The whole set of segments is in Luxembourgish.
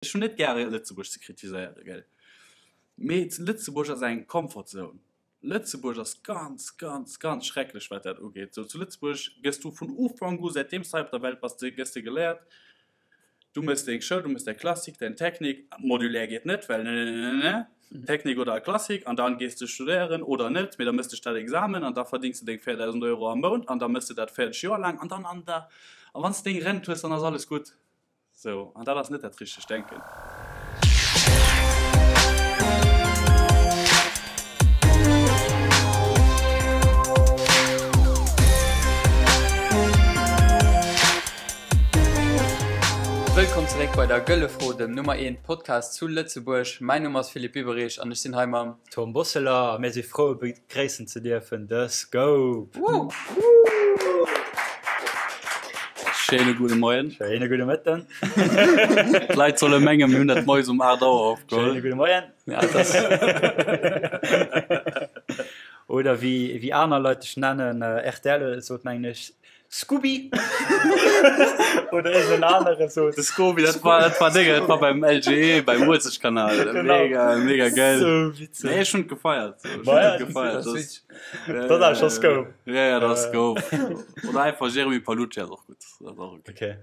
Ech hunn net gäre Lëtzebuerg ze kritiséieren, gell, mee Lëtzebuerg ass eng Comfort Zone. Lëtzebuerg ass ganz, ganz, ganz schrecklech wat dat ugeet. Sou zu Lëtzebuerg gëss du vun Ufank u, säitdeem s de hei op der Welt bass, gëss de geléiert, du méchs deng Schoul, du méchs däi Classique, däin Technique, Modulaire geet net, well ne, Technique oder Classique, an dann gees de studéieren oder net, mee da méchs de Staatsexamen an da verdéngs de deng 4.000 Euro am Mount an da méchs de dat 40 Joer laang an dann an der, a wann s de deng Rent hues, dann ass alles gutt. Sou, an dat ass net dat richtegt Denken. Wëllkomm zeréck bei der Gëlle Fro, dem Nummer 1 Podcast zu Lëtzebuerg. Mäin Numm ass Philippe Biberich an ech sinn hei mam. Tom Bosseler a mir si frou begréissen ze dierfen de Scope. Schéine gudde Moien. Schéine gudde Mëtten. D'Leit solle mengen, mir hunn dat moies um 8 Auer opgeholl. Schéine gudde Moien. Ja, dat ass. Oder wéi, wéi aner Leit dech nennen, rtl sot mengen ech Scooby! Oder iergend en anere sot. De Scooby, dat war, dat war Dénge, dat war beim LGE, beim Muezzechkanal. Genau. Mega, mega geil. Sou witzeg. Nee, ech hunn et gefeiert. Ech hunn Ma ja, et gefeiert. das ist Das, Dat ass scho Scope. Ja, ja, dat ass Scope. Oder einfach Jeremy Palucci ass och gutt. Dat ass och okay. Okay.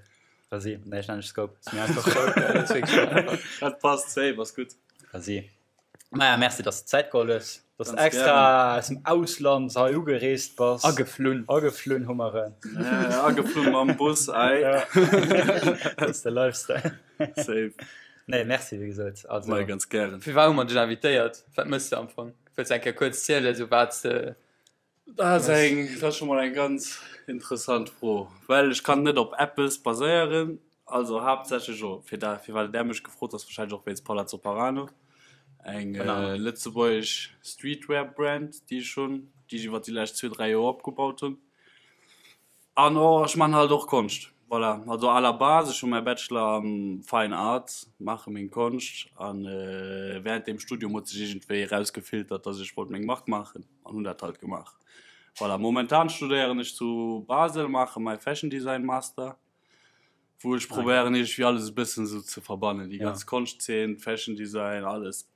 Vas-y. Nee, ech nennen dech Scope. Ass méi einfach. Ja, dat ass wierklech einfach. Dat passt safe, ass gutt. Vas-y. Maja, merci, dass du Zäit geholl hues, dass du Ganz extra gären. aus dem Ausland hei ugereest bass. Ageflunn. Ageflunn hu mer en. Ja, ageflunn mam Bus, ei. Ja. Dat ass de Lifestyle. Safe. Nee, merci, wéi gesot. Also. Mei, ganz gären. Firwat hu mer dech invitéiert? Wat mëss de am Fong? Wëlls de eng Kéier kuerz zielen, esou wat s de. Dat ass eng, dat ass scho mol eng ganz interessant Fro, well ech kann net op eppes baséieren. Also haaptsächlech jo, fir dat, firwat Der mech gefrot ass wahrscheinlech och wéinst Palazzo Parano, eng lëtzebuergesch Streetwear-Brand, déi ech hunn, déi ech iwwer déi lescht zwee, dräi Joer opgebaut hunn. An och, ech man halt och Konscht, voilà. Also à la base, ech hu mäi Bachelor am Fine Arts, maache meng Konscht an während dem Studium huet sech iergendwéi erausgefiltert, dass ech wollt meng Mark maachen an hunn dat halt gemaach. Voilà, momentan studéieren ech zu Basel, maache mäi Fashion Design Master, wou ech probéieren iergendwéi alles e bëssen esou ze verbannen, déi ganz Konschtzeen, Fashion Design, alles.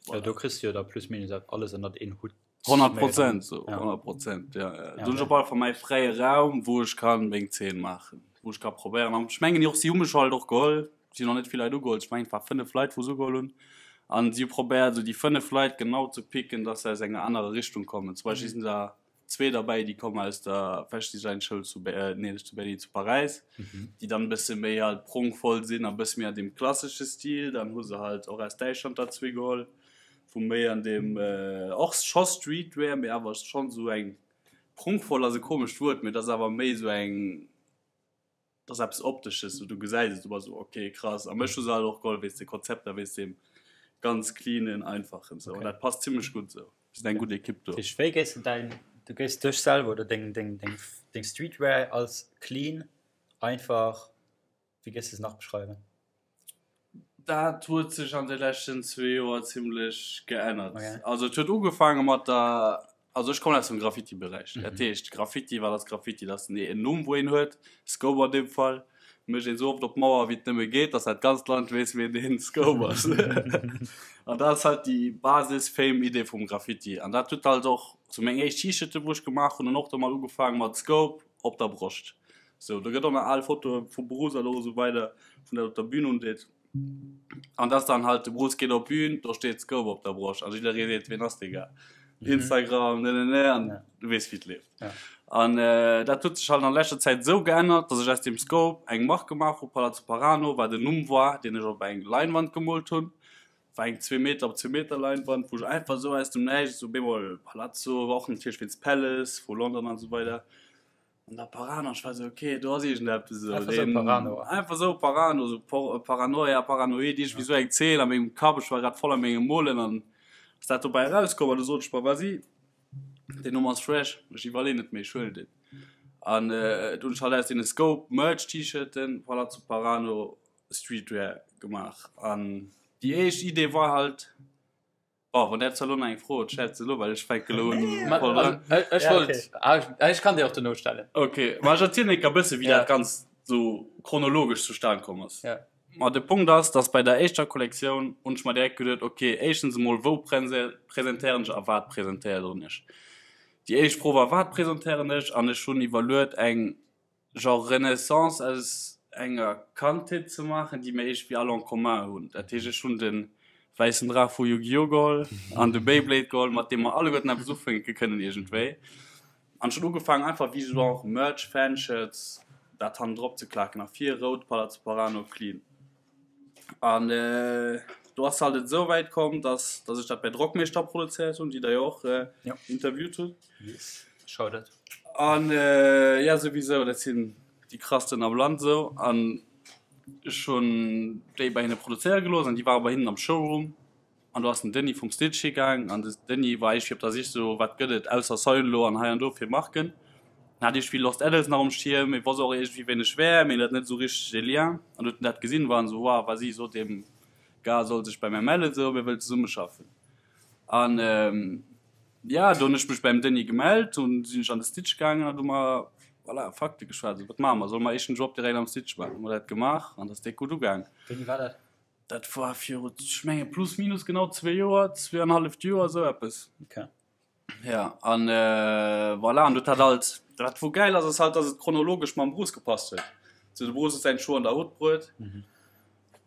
Ja, do kriss du jo da plus minus alles ënnert een Hutt. 100 Prozent so, 100 Prozent, ja. ja. Do hunn ech op alle Fall mäi fräie Raum, wou ech kann meng Zeen maachen, wou ech ka probéieren. An ech mengen och, si hu mech halt och geholl, si hunn nach net vill Leit ugeholl, ech mengen et war 5 Leit, wou se ugeholl hunn. An si hu probéiert, esou déi 5 Leit genau ze picken, dass se aus enger anerer Richtung kommen. Zum Beispill sinn der zwee derbäi, déi kommen aus der Fashion Design Schoul zu, nee net zu Berlin, zu Paräis, déi dann e bësse méi halt prunkvoll sinn a bësse méi an deem klassesche Stil. Dann hu se halt och aus Däitschland der zwee geholl, wou méi an deem och scho Streetwear, mee awer schonn esou eng, prunkvoll ass e komescht Wuert, mee et ass awer méi esou eng, Et ass eppes Optesches, sou du gesäis et, du bass sou ok krass. A mech hu se halt och geholl wéinst de Konzepter, wéinst deem ganz cleanen, einfachen sou. An dat passt zimmlech gutt sou. Mir sinn eng gutt Ekipp do. Dat heescht, wéi géifs de däin, du géifs dech selwer oder deng, deng, deng, deng Streetwear als clean, einfach, wéi géifs de se nach beschreiwen? Dat huet sech an de leschten zwee Joer zimmlech geännert. Also et huet ugefaange mat der, also ech kommen aus dem Graffiti-Beräich. Dat heescht Graffiti, wat ass Graffiti? Dat ass en Numm wou een huet, Scope an deem Fall, mécht een esou oft op d'Mauer wéi et nëmme geet, datt dat ganzt Land weess wien deen Scope ass. An dat ass halt déi Basis-Fame-Idee vum Graffiti. An dat huet halt och, sou meng éischt T-Shirten wou ech gemaach hunn, hunn och domat ugefaange mat Scope op der Broscht. Sou, do gëtt och nach al Fotoe vu Bruce an och esou weider, vun dat op der Bühn undeet. An dat ass dann halt, de Bruce geet op d'Bühn, do steet Scope op der Broscht a jidderee seet, wien ass dee Gars? Instagram, ne ne ne, an du weess wéi et leeft. An dat huet sech halt an leschter Zäit esou geännert, datt ech aus deem Scope eng Mark gemaach hu, Palazzo Parano, wat en Numm war, deen ech op eng Leinwand gemoolt hunn. War eng zwee Meter op zwee Meter Leinwand, wou ech einfach esou aus dem Näischt esou bemol Palazzo, war och natierlech wéinst Palace vu London an esou weider. An da Parano, ech war sou, okay, do ass iergendeppes esou. Einfach sou Parano. Einfach sou Parano, sou Paranoia, paranoid, iergendwéi sou eng Zeen a mengem Kapp. Ech war grad voll a mengem Molen an ass dat dobäi erauskomm. An du sot ech mer, vas-y, deen Numm ass fresh, ech iwwerleeën net méi, ech huelen deen. An du hunn ech halt aus deene Scope Merch T-Shirten Palazzo Parano Streetwear gemaach. An déi éischt Idee war halt, Oh, wann där zwar elo nach eng Fro huet, stellt se elo, well ech fänke elo un voll dran. Ech wollt, ech kann déi och dono stellen. Ok, ma ech erzielen enk e bësse wéi dat Ganzt sou chronologesch zustan komm ass. Ma de Punkt ass, dass bei der éischter Kollektioun hunn ech mer direkt geduet, ok, éischtens emol, wou presentéieren ech a wat presentéieren ech? Déi éischt Fro war, wat presentéieren ech? An ech hunn iwwerluet, eng genre Renaissance aus enger Kandheet ze maachen, déi mir iergendwéi all en commun hunn. Dat heescht, ech hunn de wäissen Draach vu Yu-Gi-Oh! geholl an de Beyblade geholl, mat deem mer alleguerten eppes ufänke kënnen iergendwéi. An ech hunn ugefaangen einfach wéi genre Merch, Fanshirts, dat hannen drop ze klaken a vir rout Palazzo Parano clean. An do ass halt et esou wäit komm, dass dass ech dat bei Drockmeeschter produzéiert hunn, déi der jo och interviewt hutt. Yes, Shoutout. An ja souwisou, dat sinn déi krassten am Land esou. An ech hunn déi bei hinne produzéiere gelooss an déi ware bei hinnen am Showroom. An do ass den Denis vum Stitch higaang an de Denis war iergendwéi op der Sich sou, wat gëtt et ausser Soil elo an hei an do fir Marken. En hat iergendwéi Lost Adults nach um Schierm, e wosst och iergendwéi ween ech wär, mee en hat net esou richteg e Lien. An huet en dat gesinn, war en esou, wow, vas-y, sot deem Gars, e soll sech bei mär mellen, sou, mir wëllen zesummeschaffen. An jo, do hunn ech mech beim Denis gemellt, dunn sinn ech an de Stitch gaangen an hu mer, voilà, Fakte geschwat, sou, wat maache mer, solle mer éischten Job direkt am Stitch maachen? Hu mer dat gemaach an dat ass déck gutt ugaang. Wéini war dat? Dat war viru, ech menge plus minus genau zwee Joer, zweeanenhalleft Joer, esou eppes. Okay. Ja, an voilà, an dat hat alt, wat wou gäil ass, ass halt, dass et chronologesch mam Bruce gepasst huet. Sou de Bruce huet säin Show an der Hood bruet.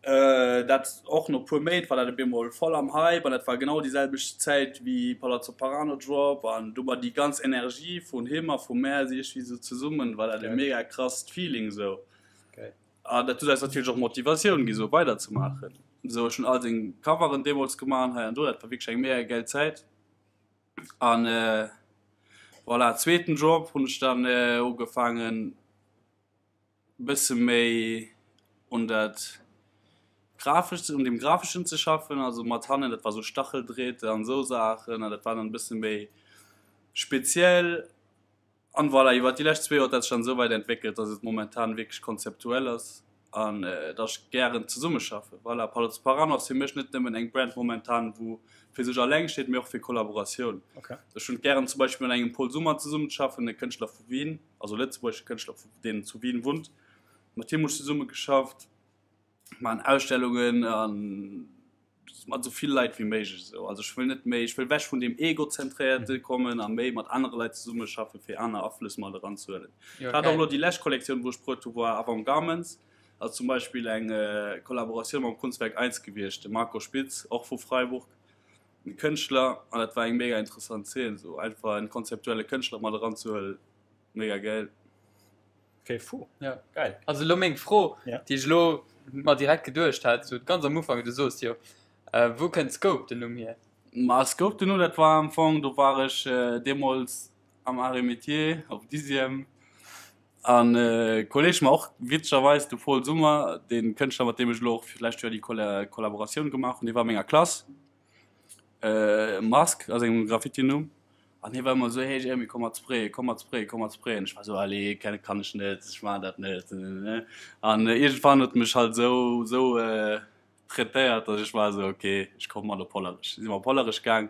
Dat och no puer Méint war dat op eemol voll am Hype an dat war genau déi selwecht Zäit wéi Palazzo Parano Drop an du war déi ganz Energie vun him a vu mär si iergendwéi sou zesummen, war dat e mega krasst Feeling sou. Geil. An dat huet eis natierlech och Motivatioun gi sou weider ze maachen. Sou ech hunn all seng Coveren deemools gemaach an hei an do, dat war wierklech eng mega gäil Zäit. An voilà, zweeten Job hunn ech dann ugefaangen bësse méi un dat grafescht, un deem grafeschen ze schaffen, also mat hannen, dat war sou Stacheldréite an esou Saachen an dat war dann e bësse méi speziell. An voilà, iwwert déi lescht zwee Joer huet dat sech dann esou wäit entwéckelt, dass et momentan wierklech konzeptuell ass an dass ech gären zesummeschaffen. Voilà, Palazzo Parano ass fir mech net nëmmen eng Brand momentan, wou fir sech alleng steet, mee och fir Kollaboratioun. Ech hunn et gären zum Beispill mat engem Pol Summer zesummenzeschaffen, e Kënschtler vu Wien, also lëtzebuergesche Kënschtler, deen zu Wien wunnt. Mat him hu ech zesummegeschafft. Maan Ausstellungen an mat esou vill Leit wéi méiglech esou. Also ech wëll net méi, ech wëll wech vun deem Egozentréierte kommen a méi mat anere Leit zesummeschaffen, fir aner Aflëss mat eranzehuelen. Jo, Grad och geil. elo déi lescht Kollektioun, wou ech bruet hu, war Avant Garments, ass zum Beispill eng Kollaboratioun mam Kunstwerk Eins gewiescht, de Marco Spitz, och vu Freiburg, e Kënschtler, an dat war eng mega interessant Zeen, esou einfach en konzeptuelle Kënschtler mat eranzehuelen, mega gäil. Okay, fou. Ja. Geil. Also lo meng Fro, Ja. déi ech lo mer direkt geduecht hat, so ganz am Ufank, du soos jo, äh, wou kënnt Scope den Numm hier? Ma Scope den Numm, dat war am Fong, do war ech äh, deemools am Arts et Métiers op Dixième an äh, Kolleg mer och witzegerweis de Paul Summer, dee Kënschtler mat deem ech elo och fir d'lescht Joer déi Kolla Kollaboratioun gemaach hunn, dee war a menger Klass. Äh, Mask ass engem Graffiti-Numm. An hie war ëmmer esou, Hey Jeremy, komm mat sprayen, komm mat sprayen, komm mat sprayen. Ech war esou, Allez, kann, kann ech net, ech maachen dat net. An iergendwann huet e mech halt esou, esou traitéiert, datt ech war esou, ok, ech komme mat op Hollerech. Si mer op Hollerech gaang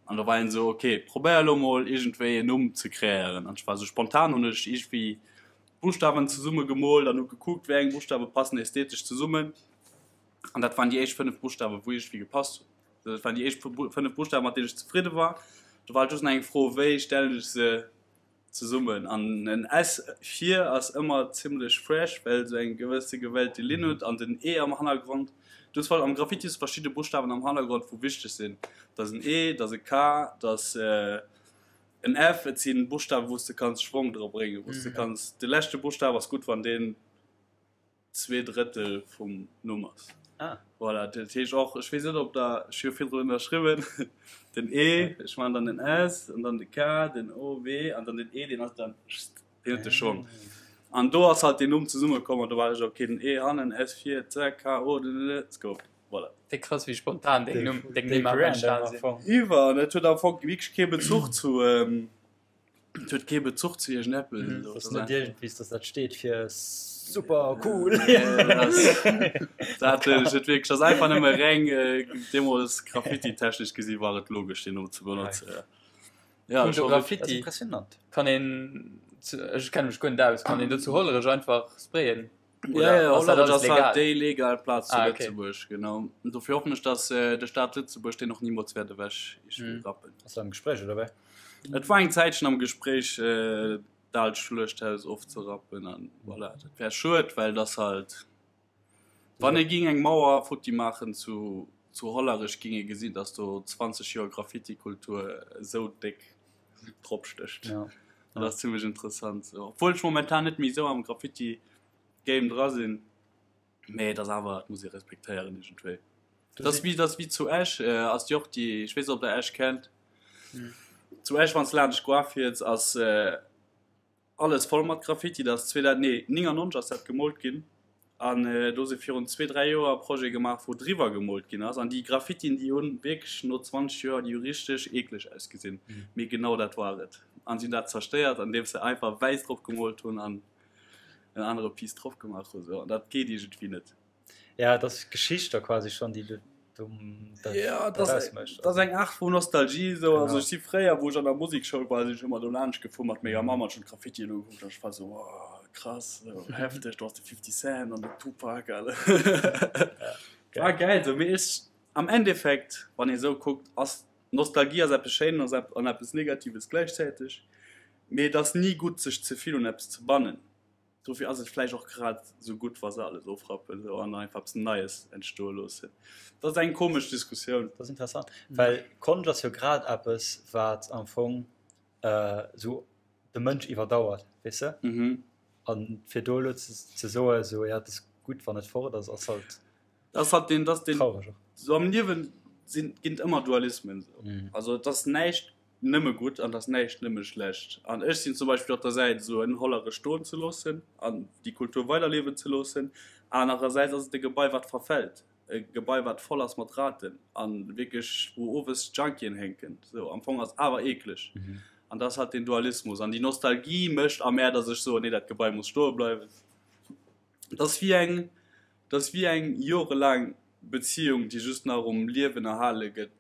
an do war hien esou, ok, probéier elo mol iergendwéi en Numm ze kreéieren. An ech war esou, spontan hunn ech iergendwéi Buschtawen zesumme gemoolt an hu gekuckt, wéi eng Buschtawe passen ästhetesch zesummen. An dat waren déi éischt 5 Buschtawe wou iergendwéi gepasst hunn. Dat waren déi éischt 5 Buschtawen, mat deenen ech zefridde war. Do war halt just nach eng Fro, wéi stellen ech se zesummen? An en S vir ass ëmmer zimlech fresh, well esou eng gewësse gewellte Linn huet an den E am Hannergrond. Du hues am Graffiti hues du verschidde Buschtawen am Hannergrond, wou wichteg sinn. Dat ass en E, dat ass e K, dat ass en F. Et si Buschtawen, wou s de kanns Schwong dra bréngen, wou s de kanns, de leschte Buschtaf ass gutt, wann deen 2/3 vum Numm ass. Ah. Voilà, dat heescht och, ech weess net ob der, ech hu jo virdrun ënnerschriwwen, den E, ech maachen dann den S an dann de K, den O, W an dann den E, deen ass dann, deen huet de Schong. An do ass halt deen Numm zesummekomm an do war ech, okay, den E hannen, S vir, zack, K, O, let's go, voilà. Déi krass wéi spontan deng Numm, deng Déi Nimm awer brand entstan am sinn. Fong. Iwwer, an et huet am Fong wierklech kee Bezuch zu, Et huet kee Bezuch zu iergendeppes. Mhm. Das net iergendwies, dass dat steet fir super cool. Dat huet wierklech, ass einfach nëmme reng deemools graffiti-technesch gesi war et logesch deen Numm ze benotzen. Ja, Punkto Graffiti impressionant. Kann een, ech kenne mech guer net aus, kann een do zu Hollerech einfach sprayen? Ja, ja, Hollerech ass halt déi legal Plaz zu ah, okay. Lëtzebuerg, genau. Und dofir hoffen ech, dass äh, de Staat Lëtzebuerg deen och niemals wäert ewech mhm. rappen. Ass am Gespräch oder wéi? Et war eng Zäitchen am Gespräch äh, d'alt Schluechthaus ofzerappen an voilà, dat wär schued, well das halt wann ee ging eng Mauer futti maachen zu zu Hollerech ging ee gesinn, dass do 20 Joer Graffitikultur esou déck drop stécht. Ja. Dat ass zimmlech interessant. So. Obwohl ech momentan net méi esou am Graffiti Game dra sinn, mee et ass awer, et muss ee respektéieren iergendwéi. Dat ass wéi, dat ass wéi zu Esch, äh, ass déi och déi, ech weess net ob der Esch kennt. Zu Esch, wann s de laanscht d'Goar fiers, ass äh, alles voll mat Graffiti. Dat ass 2000, nee 99 ass dat gemoolt ginn. An do si virun zwee, dräi Joer e Projet gemaach, wou driwwer gemoolt ginn ass. An déi Graffitien, déi hunn wierklech no 20 Joer, déi hu richteg eekleg ausgesinn. Mee genau dat war et. An si hunn dat zerstéiert, andeems se einfach wäiss drop gemoolt hunn an en anere Piece drop gemaach hunn. Sou, an dat geet iergendwéi net. Ja, et ass Geschicht da quasi schonn, déi du Ja, dat ass, dat ass eng Aart vu Nostalgie. Sou. Also ech si fréier, wou ech an der Musekschoul war, sinn ech ëmmer do laanscht gefuer mat menger Mamm an ech hunn d'Graffitien ugekuckt an ech war sou, oh krass, sou hefteg, do ass de 50 Cent an den Tupac an war gäil sou. Mee ech, am Endeffekt, wann ee sou kuckt, ass Nostalgie ass eppes Schéines an eppes Negatives gläichzäiteg, mee et ass ni gutt sech ze vill un eppes ze bannen. Dofir ass et vläicht och grad esou gutt, wa se alles ofrappen esou an einfach eppes Neies entstoe loossen. Dat ass eng komesch Diskussioun. Dat ass interessant, well Konscht ass jo grad eppes, wat am Fong esou de Mënsch iwwerdauert, weess de? An fir do elo ze soen, esou, jo, et ass gutt, wann et fort ass, ass halt Dat ass halt deen, dat ass deen, traureg och. Esou am Liewen sinn, ginn et ëmmer Dualismen esou. Also et ass näischt nëmme gutt an et ass näischt nëmme schlecht. An ech sinn zum Beispill op der Säit, esou en Hollerech stoen ze loossen an déi Kultur weiderliewen ze loossen. Anerersäits ass et e Gebai, wat verfält, e Gebai, wat voll ass mat Raten a wierklech, wou owes Junkien hänken. Esou am Fong ass awer eekleg. An dat ass halt deen Dualismus. An déi Nostalgie mécht a mär, datt ech soen, nee, dat Gebai muss stoe bleiwen. Dat ass wéi eng, dat ass wéi eng jorelaang Beziehung, déi just nach um Liewen erhale gëtt,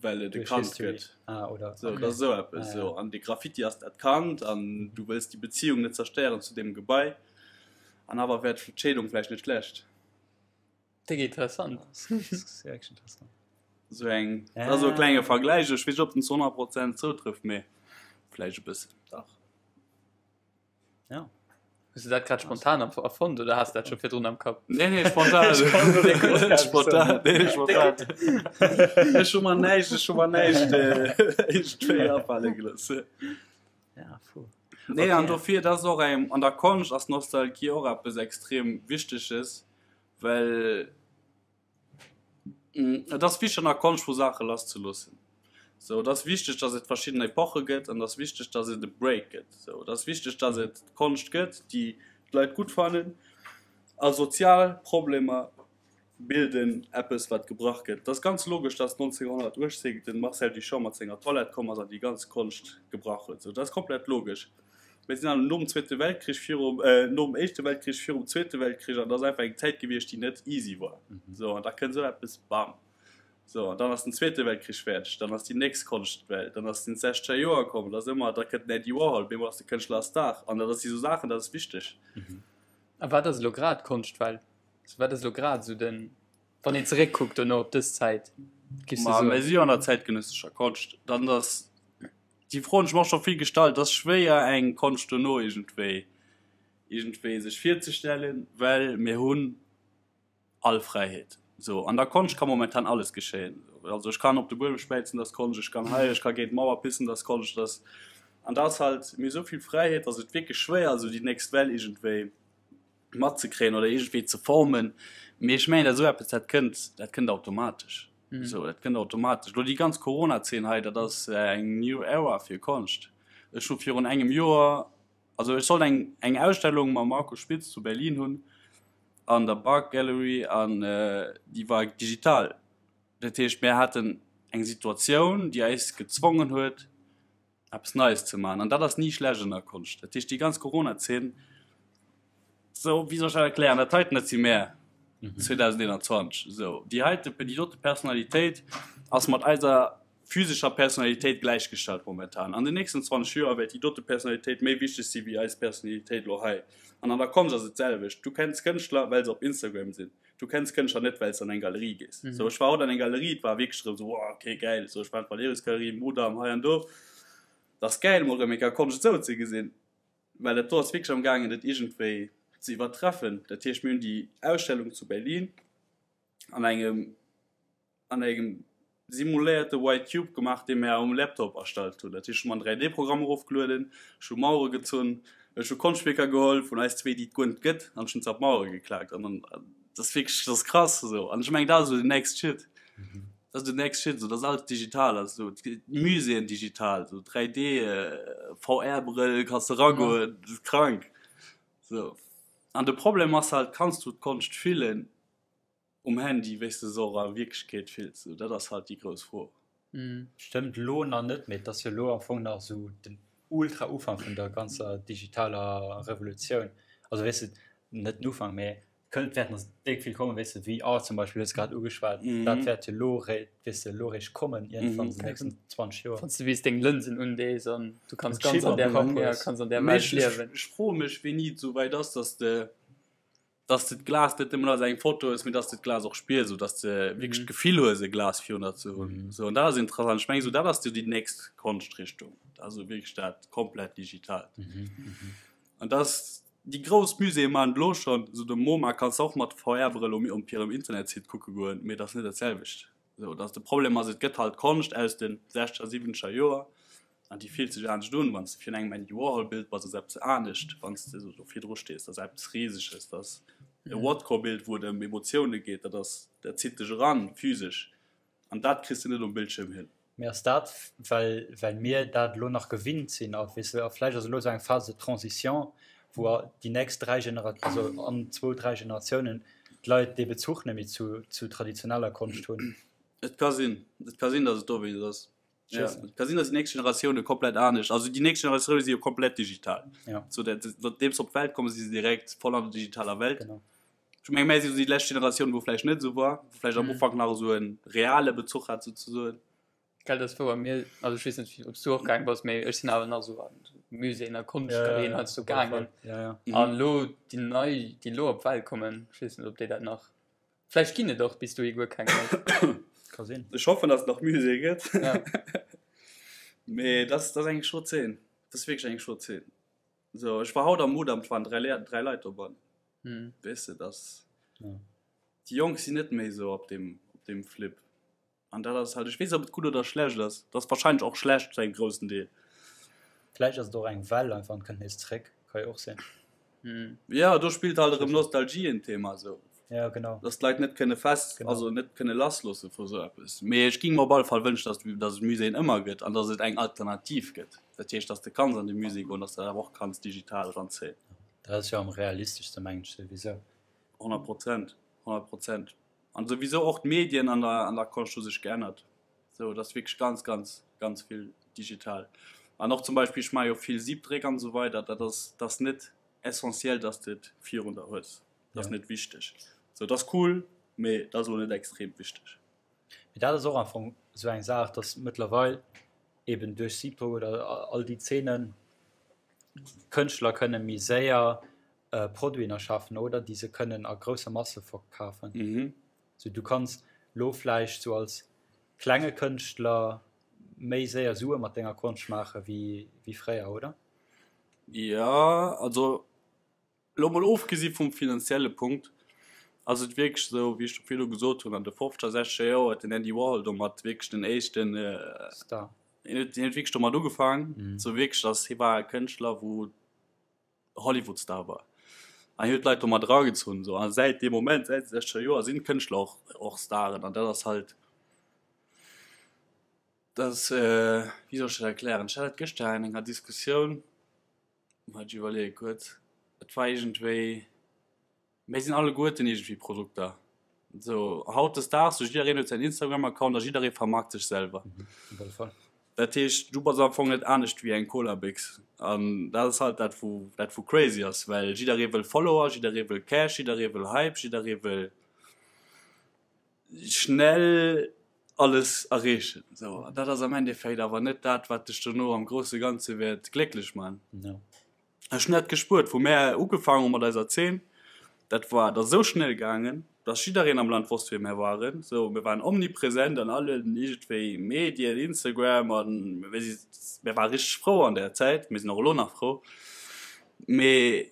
well et e Kand gëtt. Ah, oder, so, okay. Dat ass esou eppes. Ah, ja. So. An de Graffiti ass dat Kand an du wëlls déi Beziehung net zerstéieren zu deem Gebai. An awer wär d'Scheedung vläicht net schlecht. Déck interessant. interessant. So eng, ja. Also e klenge Vergläich. Ech weess net, ob den zu 100 Prozent zoutrëfft, mee vläicht e bëssen. Dach. Ja. Hues du dat grad spontan erfonnt oder has dat scho virdrun am Kapp? Nee, nee, spontan. spontan. Nee, spontan. Ech hu mer näischt, ech hu mer näischt iergendwéi afale gelooss. Ja, fu. Nee, an dofir, dat ass och eng, an der Konscht ass Nostalgie och eppes extrem Wichteges, well Et ass wichteg an der Konscht vu Saache lasszeloossen. Sou, et ass wichteg, datt et verschidden Epoche gëtt an et ass wichteg, datt et e Break gëtt. Sou, et ass wichteg, datt et Konscht gëtt, déi d'Leit gutt fannen a sozial Problemer bilden eppes, wat gebrach gëtt. Et ass ganz logesch, datt 1918 de Marcel Duchamp mat senger Toilette komm ass an déi ganz Konscht gebrach huet. Sou, dat ass komplett logesch. Mir sinn an nom Zweete Weltkrich virum, nom Éischte Weltkrich virum Zweete Weltkrich an dat ass einfach eng Zäit gewiescht, déi net easy war. Sou, an da kënnt esou eppes, bam. Sou, an dann ass den Zweete Weltkrich fäerdeg, dann ass déi nächst Konschtwell, dann ass den sechzeger Joer komm, da ass ëmmer, da kënnt den Andy Warhol, op eemol ass de Kënschtler a Star an dat si sou Saachen, dat ass wichteg. A wat ass elo grad d'Konschtwell? Also wat ass elo grad esou den, wann een zeréckkuckt dono op dës Zäit, giffs du soen? Ma mir si jo an der zäitgenëssescher Konscht, dann ass Déi Fro hunn ech mer och scho vill gestallt. Et ass schwéier eng Konscht dono iergendwéi iergendwéi sech virzestellen, well mir hunn all Fräiheet. Sou, an der Konscht ka momentan alles geschéien. Also ech kann op de Buedem späizen, dat ass Konscht, ech kann hei, ech ka géint d'Mauer pissen, dat ass Konscht, dat ass, an da ass halt, mir hu sou vill Fräiheet, datt et wierklech schwéier ass, esou déi nächst Well iergendwéi matzekréien oder iergendwéi ze formen. Mee ech mengen, dat esou eppes, dat kënnt, dat kënnt automatesch. Mm. So, dat kënnt automatesch. Lo déi ganz Corona-Zeen hei, dat ass äh, eng new era fir Konscht. Ech hu virun engem Joer, also ech sollt eng, eng Ausstellung mam Marco Spitz zu Berlin hunn an der Bark Gallery an äh, déi war digital. Dat heescht, mir haten eng Situatioun, déi eis gezwongen huet, eppes Neies ze maachen. An dat ass ni schlecht an der Konscht. Dat heescht, déi ganz Corona-Zeen, sou, wéi soll ech dat erklären, dat heiten, dat si mär 2021. Sou, déi heite, déi dote Personalitéit ass mat eiser. physescher Personalitéit gläichgestallt momentan. An den nächsten 20 Joer wäert déi dote Personalitéit méi wichteg si wéi eis Personalitéit elo hei. An an der Konscht ass et d'selwecht. Du kenns Kënschtler, well se op Instagram sinn. Du kenns Kënschtler net, well s de an eng Galerie gees. Sou, ech war haut an eng Galerie, et war wierklech erëm sou, wow, okay, gäil. Sou, ech war an d'Valerius-Galerie, Mudam, hei an do. Et ass gäil, mol erëm eng Kéier Konscht esou ze gesinn, well dat do ass wierklech am gaangen, dat iergendwéi ze iwwertreffen. Dat heescht, mir hunn déi Ausstellung zu Berlin an engem an engem simuléierte White Cube gemaach, dee mir um Laptop erstallt hunn. Dat heescht, ech hu mer en 3D-Programm erofgelueden, ech hu Mauere gezunn, ech hu Konschtwierker geholl vun eis zwee, déi et guer net gëtt, an ech hunn se op d'Mauere geklaakt. An dann, dat ass wierklech, dat ass krass esou. An ech mengen, dat ass esou den next shit. Dat ass den next shit, esou, dass alles digital ass, esou d'Muséeën digital, esou 3D, VR-Brëll, kanns de eragoen, dat ass krank. Esou. An de Problem ass halt, kanns du d'Konscht fillen? Um Handy, wéi s de se och a Wierklechkeet fills, dat ass halt déi grouss Fro. Stëmmt elo nach net, mee et ass jo elo am Fong nach esou den ultra Ufank vun der ganzer digitaler Revolutioun. Also weess de, net den Ufank, mee kënnt, wäert nach déck vill kommen, weess de, VR zum Beispill hues de grad ugeschwat, dat wäert jo elo ré, weess de, elo réischt kommen iergendwann an den nächsten 20 Joer. Wann s de weess deng Lënsen undees an du kanns ganz an där, ja, kanns an där Welt liewen. Ech froe mech, wéini et esou wäit ass, dass de dass de d'Glas net nëmmen als eng Foto hues, mee dass de d'Glas och spiers, sou dass de wierklech d'Gefill hues, e Glas virun der ze hunn. Sou, an dat ass interessant. Ech mengen, sou dat ass sou déi nächst Konschtrichtung, also wierklech dat komplett Digitaalt. An dat ass, déi grouss Muséeë maachen et elo schonn, sou de MoMA kanns de och mat VR-Brëll um op hirem Internetsite kucke goen, mee dat ass net dat selwecht. Sou, dass de Problem ass, et gëtt halt Konscht aus de sechzeger, siwwenzeger Joer an déi fillt sech anescht un, wann s de virun engem Andy Warhol Bild bass, ass eppes anescht, wann s de sou do virdru stees, dat ass eppes Riseges, dat ass e Rothko Bild, wou et ëm Emotioune geet, dat ass, dat zitt dech eran, physesch, an dat kriss de net um Bildschierm hin. Mee ass dat, well, well mir dat elo nach gewinnt sinn, a weess de, a vläicht ass elo esou eng Phase de transition, wou déi nächst 3 Genera-, also an zwou, dräi Generatiounen d'Leit dee Bezuch net méi zu, zu traditioneller Konscht hunn. Et ka sinn, et ka sinn, datt et dowéinst ass. Ja, et ka sinn, datt déi nächst Generatioune komplett anescht, also déi nächst Generatioune si jo komplett digital. Ja. So dat, nodeems se op d'Welt kommen, si se direkt voll an der digitaler Welt. Genau. Ech menge mär si sou déi lescht Generatioun, wou vläicht net esou war, wou vläicht am Ufank nach esou e reale Bezuch hat souzesoen. Gell, dat ass wouer. Mir, also ech weess net, ob s du och gaang bass, mee ech sinn awer nach esou an Muséeën a Konschtgalerien heiansdo gaangen. An elo déi nei, déi elo op d'Welt kommen, ech weess net, ob déi dat nach, vläicht ginn et och bis dohi guer keng méi. Ka sinn. Ech hoffen, datt et nach Muséeë gëtt. Mee dat ass eng schro Zeen. Dat ass wierklech eng schro Zeen. Sou, ech war haut am Mudam, et waren 3 Leit dobannen. Weess de, dass déi Jonk sinn net méi esou op deem, op deem Flip. An dat ass halt, ech weess net, ob et gutt oder schlecht ass. Et ass warscheinlech och schlecht zu engem groussen Deel. Vläicht ass et och eng Well einfach an kënnt nees zréck, ka jo och sinn. Jo, do spillt halt erëm Nostalgie en Thema esou. Ja, genau. Dass d'Leit net kënne fest, Genau. also net kënne lassloosse vu sou eppes. Mee ech ging mer op alle Fall wënschen, dass, dass et Muséeën ëmmer gëtt an dass et eng Alternativ gëtt. Dat heescht, dass de kanns an de Musée goen, dass de dat awer och kanns digital eranzéien. Dat ass jo am realisteschste, mengen ech souwisou. 100 Prozent, 100 Prozent. An souwisou och d'Medien an der, an der Konscht hu sech geännert. Sou, et ass wierklech ganz, ganz, ganz vill digital. An och zum Beispill, ech maache jo vill Siebdréck an esou weider, dat ass, dat ass net essentiel, dass de et virun der hues. Dat ass net wichteg. Sou, dat ass cool, mee dat ass elo net extrem wichteg. Mee dat ass och am Fong esou eng Saach, dass mëttlerweil eben duerch Siebdruck oder all déi Zeenen Kënschtler kënne méi séier Produiten erschafen, oder, déi se kënnen a grousser Masse verkafen. Sou, du kanns lo vläicht sou als klenge Kënschtler méi séier Sue mat denger Konscht maache wéi fréier, oder? Jo, also Elo mol ofgesi vum finanzielle Punkt, ass et wierklech esou, wéi ech virdru gesot hunn, an de fofzeger, sechzeger Joer huet den Andy Warhol domat wierklech den éischten, Star. Hien huet wierklech domat ugefaang, esou wierklech, dass hie war e Kënschtler, wou Hollywood-Star war an hien huet d'Leit domat eragezunn esou. A säit deem Moment, säit de sechzeger Joer, sinn d'Kënschtler och, och Staren an dat ass halt, dat ass, wéi soll ech dat erklären? Ech hat dat gëschter an enger Diskussioun. Wat ech iwwerleeë kuerz, et war iergendwéi, mir sinn alleguerten iergendwéi Produkter. Sou hautdesdaags, sou jiddereen huet säin Instagram-Account a jidderee vermarkt sech selwer. Op alle Fall. Dat heescht, du bass am Fong net anescht wéi eng Cola-Béchs. An dat ass halt dat, wou, dat wou crazy ass, well jidderee wëll Follower, jidderee wëll Cash, jidderee wëll Hype, jidderee wëll schnell. alles erreechen. Sou, an dat ass am Endeffekt awer net dat, wat dech dono am grousse Ganze wäert glécklech man. No. Ech hunn dat gespuert, wou mär ugefaangen hu mat eiser Zeen, dat war, dat ass esou schnell gaangen, dass jiddereen am Land wosst, wie mär waren. Sou, mir waren omnipresent an allen iergendwéi Medien, Instagram an mir si, mir ware richteg frou an där Zäit, mir sinn och elo nach frou. Mee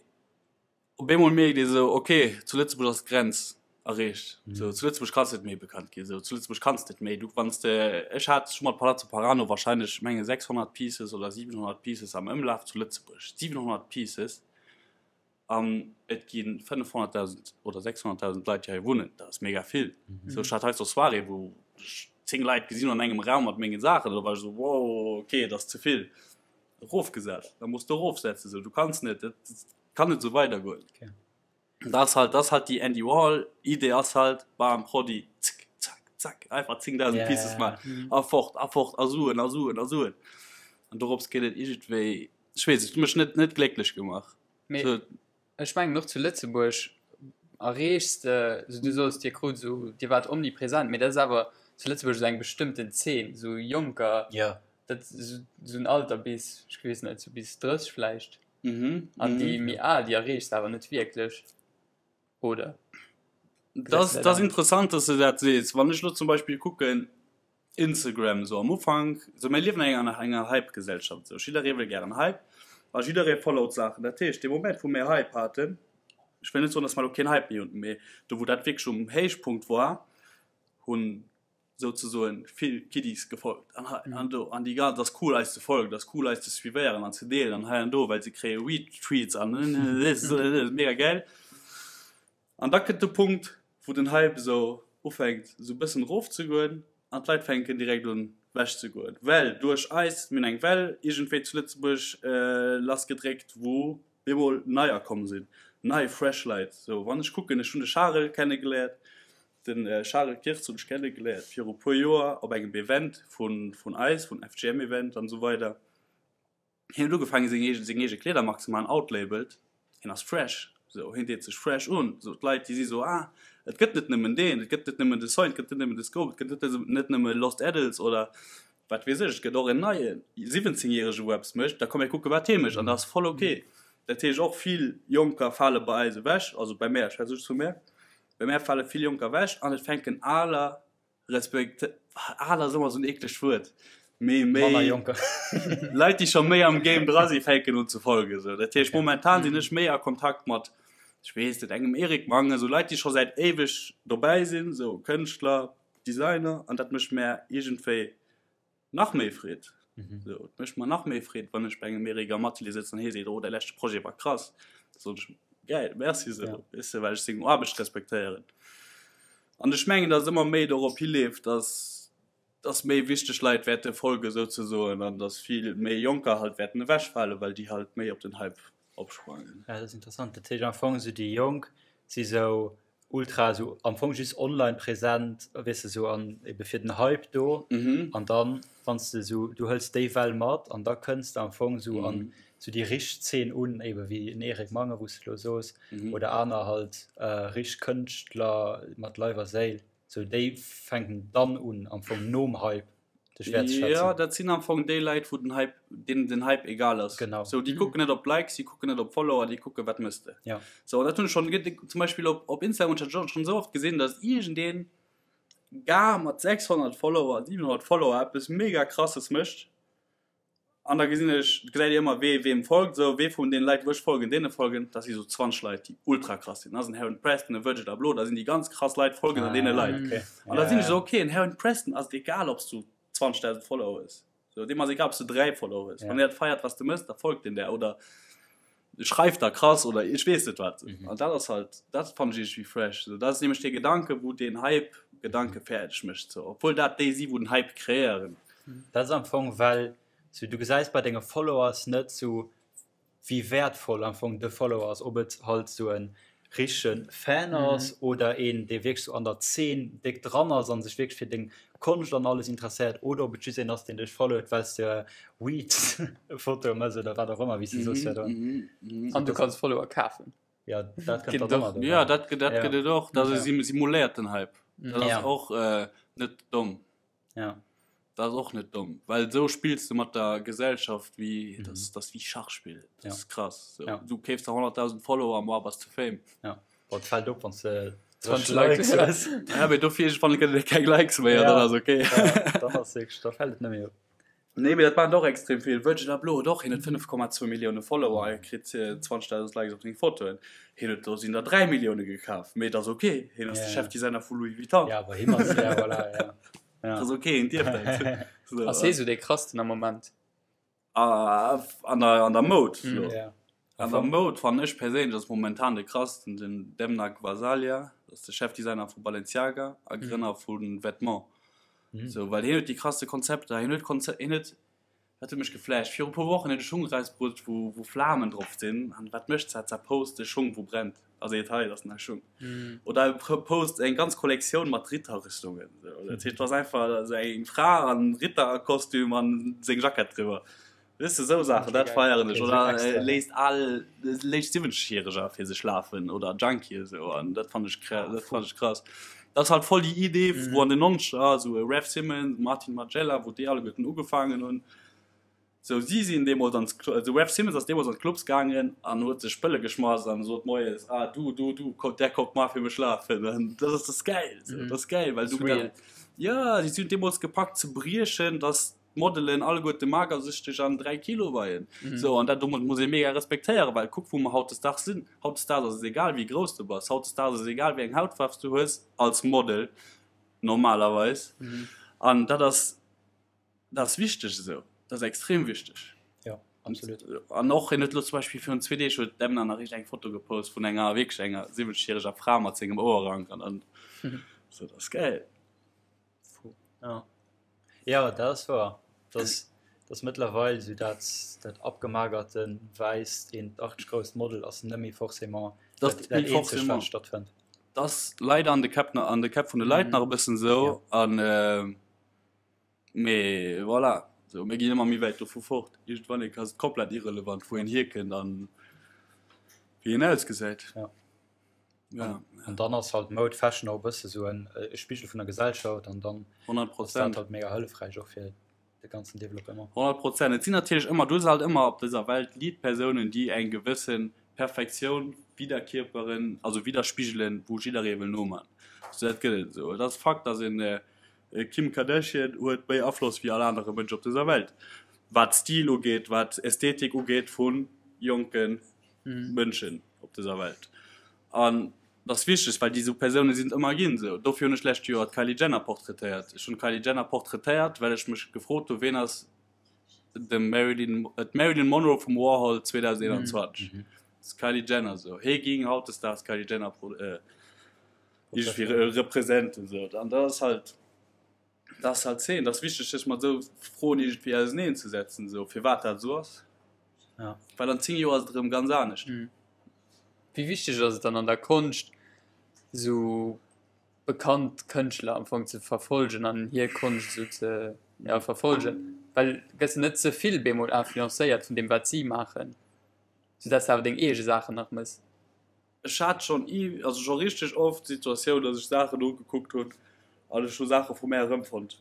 Op eemol mierkt ee sou, ok, zu Lëtzebuerg ass d'Grenz erreecht. Sou, zu Lëtzebuerg kanns de net méi bekannt ginn. Sou, zu Lëtzebuerg kanns de net méi. Du, wann s de, ech hat scho mat Palazzo Parano warscheinlech, ech menge 600 Pieces oder 700 Pieces am Ëmlaf zu Lëtzebuerg. 700 Pieces! An et gi 500.000 oder 600.000 Leit, déi hei wunnen. Dat ass mega vill. Sou, ech hat hei zur Soirée, wou ech 10 Leit gesinn hunn an engem Raum mat mengen Saachen. Do war ech sou, wow, ok, dat ass ze vill. Erofgesat, da muss du erofsetzen. Sou, du kanns net, dat kann net sou weidergoen. Okay. Dat ass halt, dat ass halt déi Andy Warhol Idee ass halt, bam, Prodi, zick, zack, zack, einfach 10.000 Ja, Pieces ja, maachen a fort a fort a Suen a Suen a Suen. An dorops geet et iergendwéi, ech weess, et huet mech net, net glécklech gemaach. Mee Sou, ech mengen och zu Lëtzebuerg erreechs de, sou du soos, dir krut sou, dir waart omnipresent, mee dat ass awer zu Lëtzebuerg esou eng bestëmmten Zeen, sou Jonker, Ja. dat sou, sou en Alter bis, ech weess net, sou bis 30 vläicht. Mhm, An déi mhm. méi al, déi erreechs de awer net wierklech, oder? Das, das interessant, dass du dat sees. Wann ech lo zum Beispill kucken, Instagram so am Ufank, so mir liewen an enger, enger Hype-Gesellschaft, so jidderee wëll gären Hype a jidderee followt Saachen. Dat heescht, dee Moment wou mir Hype haten, ech wëll net soen, dass mer lo keen Hype méi hunn, mee do wou dat wierklech um Héichpunkt war, hunn souzesoen vill Kiddies gefolgt an hei an do an déi ganz, ass cool eis ze folgen, ass cool eis ze suivéieren an ze deelen an hei an do, well se kréie Retweets an mega gäil. An da kënnt de Punkt, wou den Hype esou ufänkt esou bëssen erofzegoen an d'Leit fänken direkt un wechzegoen, well duerch eis, mir hunn eng Well iergendwéi zu Lëtzebuerg lassgedréckt, wou bemol neier komm sinn, nei fresh Leit. Sou wann ech kucken, ech hunn de Charel kennegeléiert, De Charel Kirtz hunn ech kennegeléiert viru puer Joer op engem Event vun eis, vun FGM Event an esou weider. Hien huet ugefaangen seng eegen seng eege Kleedermark ze maachen, Outlabeled. Hien ass fresh, sou hien deet sech fresh un. Sou d'Leit déi si sou, ah et gëtt net nëmmen deen, et gëtt net nëmmen de Soin, et gëtt net nëmmen de Scope, et gëtt net net nëmme Lost Adults oder wat weess ech, et gëtt och en neie 17 järege wou eppes mécht, da komm mir kucke wat hie mécht an dat ass voll ok. Dat heescht och vill Jonker fale bei eis ewech, also bei mär, ech schwätze just vu mär, Bei mär fale vill Jonker ewech an et fänken aler, respekt aler ass ëmmer esou en eeklegt Wuert, mee méi Manner Jonker. Leit, déi scho méi am Game dra si fänken un ze folgen. Esou. Dat heescht, momentan sinn ech méi a Kontakt mat, ech weess net, engem Eric Mange, esou Leit, déi scho säit éiweg dobäi sinn, esou Kënschtler, Designer an dat mécht mär iergendwéi Nach méi Freed. So, et mécht mer nach méi Freed, wann ech bei engem Eric am Atelier sëtzen an hie seet, oh, däi leschte Projet war krass. Da soen ech, gäil, merci, sou, ja. Weess de, well ech seng Aarbecht respektéieren. An ech mengen, dass et ëmmer méi dorop hileeft, dass, dass méi wichteg Leit wäerte folgen, souzesoen, an dass vill méi Jonker halt wäerten ewechfalen, well déi halt méi op den Hype opsprangen. Ja, dat ass interessant. Dat heescht am Fong sou déi Jonk si sou ultra sou am Fong just online präsent, weess de sou an ebe fir den Hype do an dann wann s de sou du hëls déi Well mat an da kënns de am Fong sou an sou déi richteg Zeen un, ebe wéi en Eric Mange wou s de lo soos oder aner halt richteg Kënschtler mat Leif a Séil, sou déi fänken dann un am Fong nom Hype. Dech wäertzeschätzen. Ja, dat sinn am Fong déi Leit, wou den Hype, deenen den Hype egal ass. Genau. So, déi kucken net op Likes, déi kucken net op Follower, déi kucken, wat mëss de. Ja. So, dat hunn ech schonn, zum Beispill op, op Instagram hunn ech dat schonn esou oft gesinn, dass iergendeen gar mat 600 Follower, 700 Follower eppes mega Krasses mécht. An da gesinn ech, gesäit ee ëmmer, wee weem folgt, esou, wee vun deene Leit, wou ech folgen, deene folgen. Dat si sou 20 Leit, déi ultra krass sinn. Da ass en Heron Preston, e Virgil Abloh, da sinn déi ganz krass Leit folgen dann deene Leit. Ah, okay. An da sinn ech esou, okay, en Heron Preston ass et egal, ob s du 20.000 Follower hues. Sou, deem ass egal, ob s du 3 Follower hues. Ja. Wann deen dat feiert, wat s de mëss, da folgt deen der. Oder schreift der krass oder ech weess net wat. An dat ass halt, dat fannen ech iergendwéi fresh. Sou, dat ass nämlech dee Gedanke, wou deen Hype-Gedanke fäerdeg mécht. Sou, obwuel dat déi si, wou den Hype kreéieren. Dat ass am Fong, well sou du gesäis bei denge Followers net sou wéi wäertvoll am Fong de Follower ass, ob et halt sou e richtege Fan ass oder een, dee wierklech sou an der Zeen déck dran ass a sech wierklech fir deng Konscht an alles interesséiert, oder ob et just een ass, deen dech followt, well s de Weed-Fotoe mëss oder wat och ëmmer, wéi s de soos virdrun. An du kanns Follower kafen. Ja, dat kënnt Ginn dann och och. nach Ja, dobäi. dat, dat Ja. gëtt et och. Dat ass Ja. e simuléierten Hype. Dat ass Ja. och net domm. Dat ass och net domm, well esou spills de mat der Gesellschaft wéi, mm -hmm. dat ass wéi Schachspill, dat ass krass. So, ja. Du keefs der 100.000 Follower a moar bass de Fame. Ja. Boah, et fällt op, wann du 20 Likes hues. Ja, mee dofir iergendwann gëtt et keng Likes méi, ja. dann ass okay. Ja, dann ass wierklech, da fällt et net méi op. Nee, mee dat maachen och extrem vill. Virgil Abloh huet och, hien huet 5,2 Millioune Follower, hie kritt 20.000 Likes op seng Fotoen. Hien huet do sinn der 3 Millioune gekaf, mee et ass ok, hien ass de Chefdesigner vu Louis Vuitton. Ja, awer him ass, ja, voilà, ja. Ja. Dat ass ok, hien dierf dat. So, Ass hie sou dee krassten am Moment? An der, an der Moud. Mm. So. Ja. An der Moud fannen ech perséinlech ass momentan de krassten den Demna Gvasalia, dat ass de Chefdesigner vu Balenciaga a Grënner vu Vetements. Sou, well hien huet déi krasste Konzepter, hien huet Konze hien huet, dat huet mech geflasht, viru puer Wochen huet e Schung erausbruet, wou, wou Flamen drop sinn, an wat mécht ZZ Post, e Schung wou brennt, a seet, hei, dat ass nei Schung. Oder e post eng ganz Kollektioun mat Ritterrüstungen, sou, dat heescht, et ass einfach esou eng Fra an Ritterkostüm an seng Jackett driwwer. Weess de, sou Saachen, dat feieren ech. Oder léisst al, léisst Siwwenzegjäreger fir sech lafen oder Junkie esou an dat fannt ech, dat fannt ech krass. Dat ass halt voll déi Idee, wou an den Nonzeger esou e Raf Simons, Martin Margiela, wou déi alleguerten ugefaangen hunn. Sou si sinn deemools an de Raf Simons ass deemools an d'Clubs gaangen an huet sech Pëlle geschmass an sot moies, ah du, du, du, kommt, där kommt mar fir mech lafen. An dat ass, dat ass gäil, sou, dat ass gäil, well du, jo, si hunn deemools gepackt ze briechen, dass d'Modelen alleguerte magersüchteg an 3 Kilo weien. Mm. So, an dat domat muss ee mega respektéieren, well kuck wou mer hautdesdaags sinn. Hautdesdaags ass et egal wéi grouss du bass, hautdesdaags ass et egal wéi eng Hautfaarf du hues als Model normalerweis. Mm. An dat ass dat ass wichteg esou. Dat ass extrem wichteg. Ja, absolut. An och hien huet lo zum Beispill virun zwee Deeg huet d'Emna nach eréischt eng Foto gepost vun enger wierklech enger 70-järeger Fra mat sengem Ouerrank an dann so dat ass gäil. Ja. Ja, dat ass wahr. Dass, dass mëttlerweil sou dat, dat abgemagerten, wäisst, 1,80 grousst Model ass net méi forcément Dat dat, dat méi eenzegt, wat forcément. stattfënnt. Dat ass leider an de Käpp, an de Käpp vun de Leit nach e bëssen esou. Ja. An mee voilà, sou mir ginn ëmmer méi wäit dovu fort. Iergendwann eng Kéier ass et komplett irrelevant, wou een hierkënnt an wéi een ausgesäit. Ja. Ja. An dann ass halt Mode Fashion och e bësse sou en e Spigel vun der Gesellschaft an dann 100 ass dat halt mega hëllefräich och fir de ganzen Developpement. 100 Prozent. Et sinn natierlech ëmmer, du hues halt ëmmer op dëser Welt Lead-Persounen, déi eng gewësse Perfektioun widerkierperen, also widerspigelen, wou jidderee wëll noman. Sou dat gëtt et esou. Et ass Fakt, dass een Kim Kardashian huet méi Afloss wéi all anere Mënsch op dëser Welt, wat Stil ugeet, wat Ästhetik ugeet vu jonke Mënschen op dëser Welt. An dat ass wichteg, well déi esou Persoune sinn et ëmmer ginn. Esou, dofir hunn ech d'lescht Joer d'Kylie Jenner portraitéiert. Ech hunn d'Kylie Jenner portraitéiert, well ech mech gefrot hu ween ass de Marilyn, d'Marilyn Monroe vum Warhol 2021. Dat ass d'Kylie Jenner. Esou, hee ging hautdesdaags d'Kylie Jenner iergendwéi representen. Esou, an dat ass halt, dat ass halt d'Zeen. Dat ass wichteg, sech mat esou Froen iergendwéi auseneen ze setzen, esou firwat dat esou ass. Ja. Well an 10 Joer ass et erëm ganz anescht. Mhm. Wéi wichteg ass et dann an der Konscht, esou bekannt Kënschtler am Fong ze verfolgen an hir Konscht esou ze ja, verfolgen? Well gëss de net ze vill bemol influencéiert vun deem wat si maachen, soudass de awer deng eege Saachen nach mëss? Ech hat schonn i, also scho richteg oft d'Situatioun, dass ech Saachen ugekuckt hunn an ech hu Saache vu mär erëmfonnt.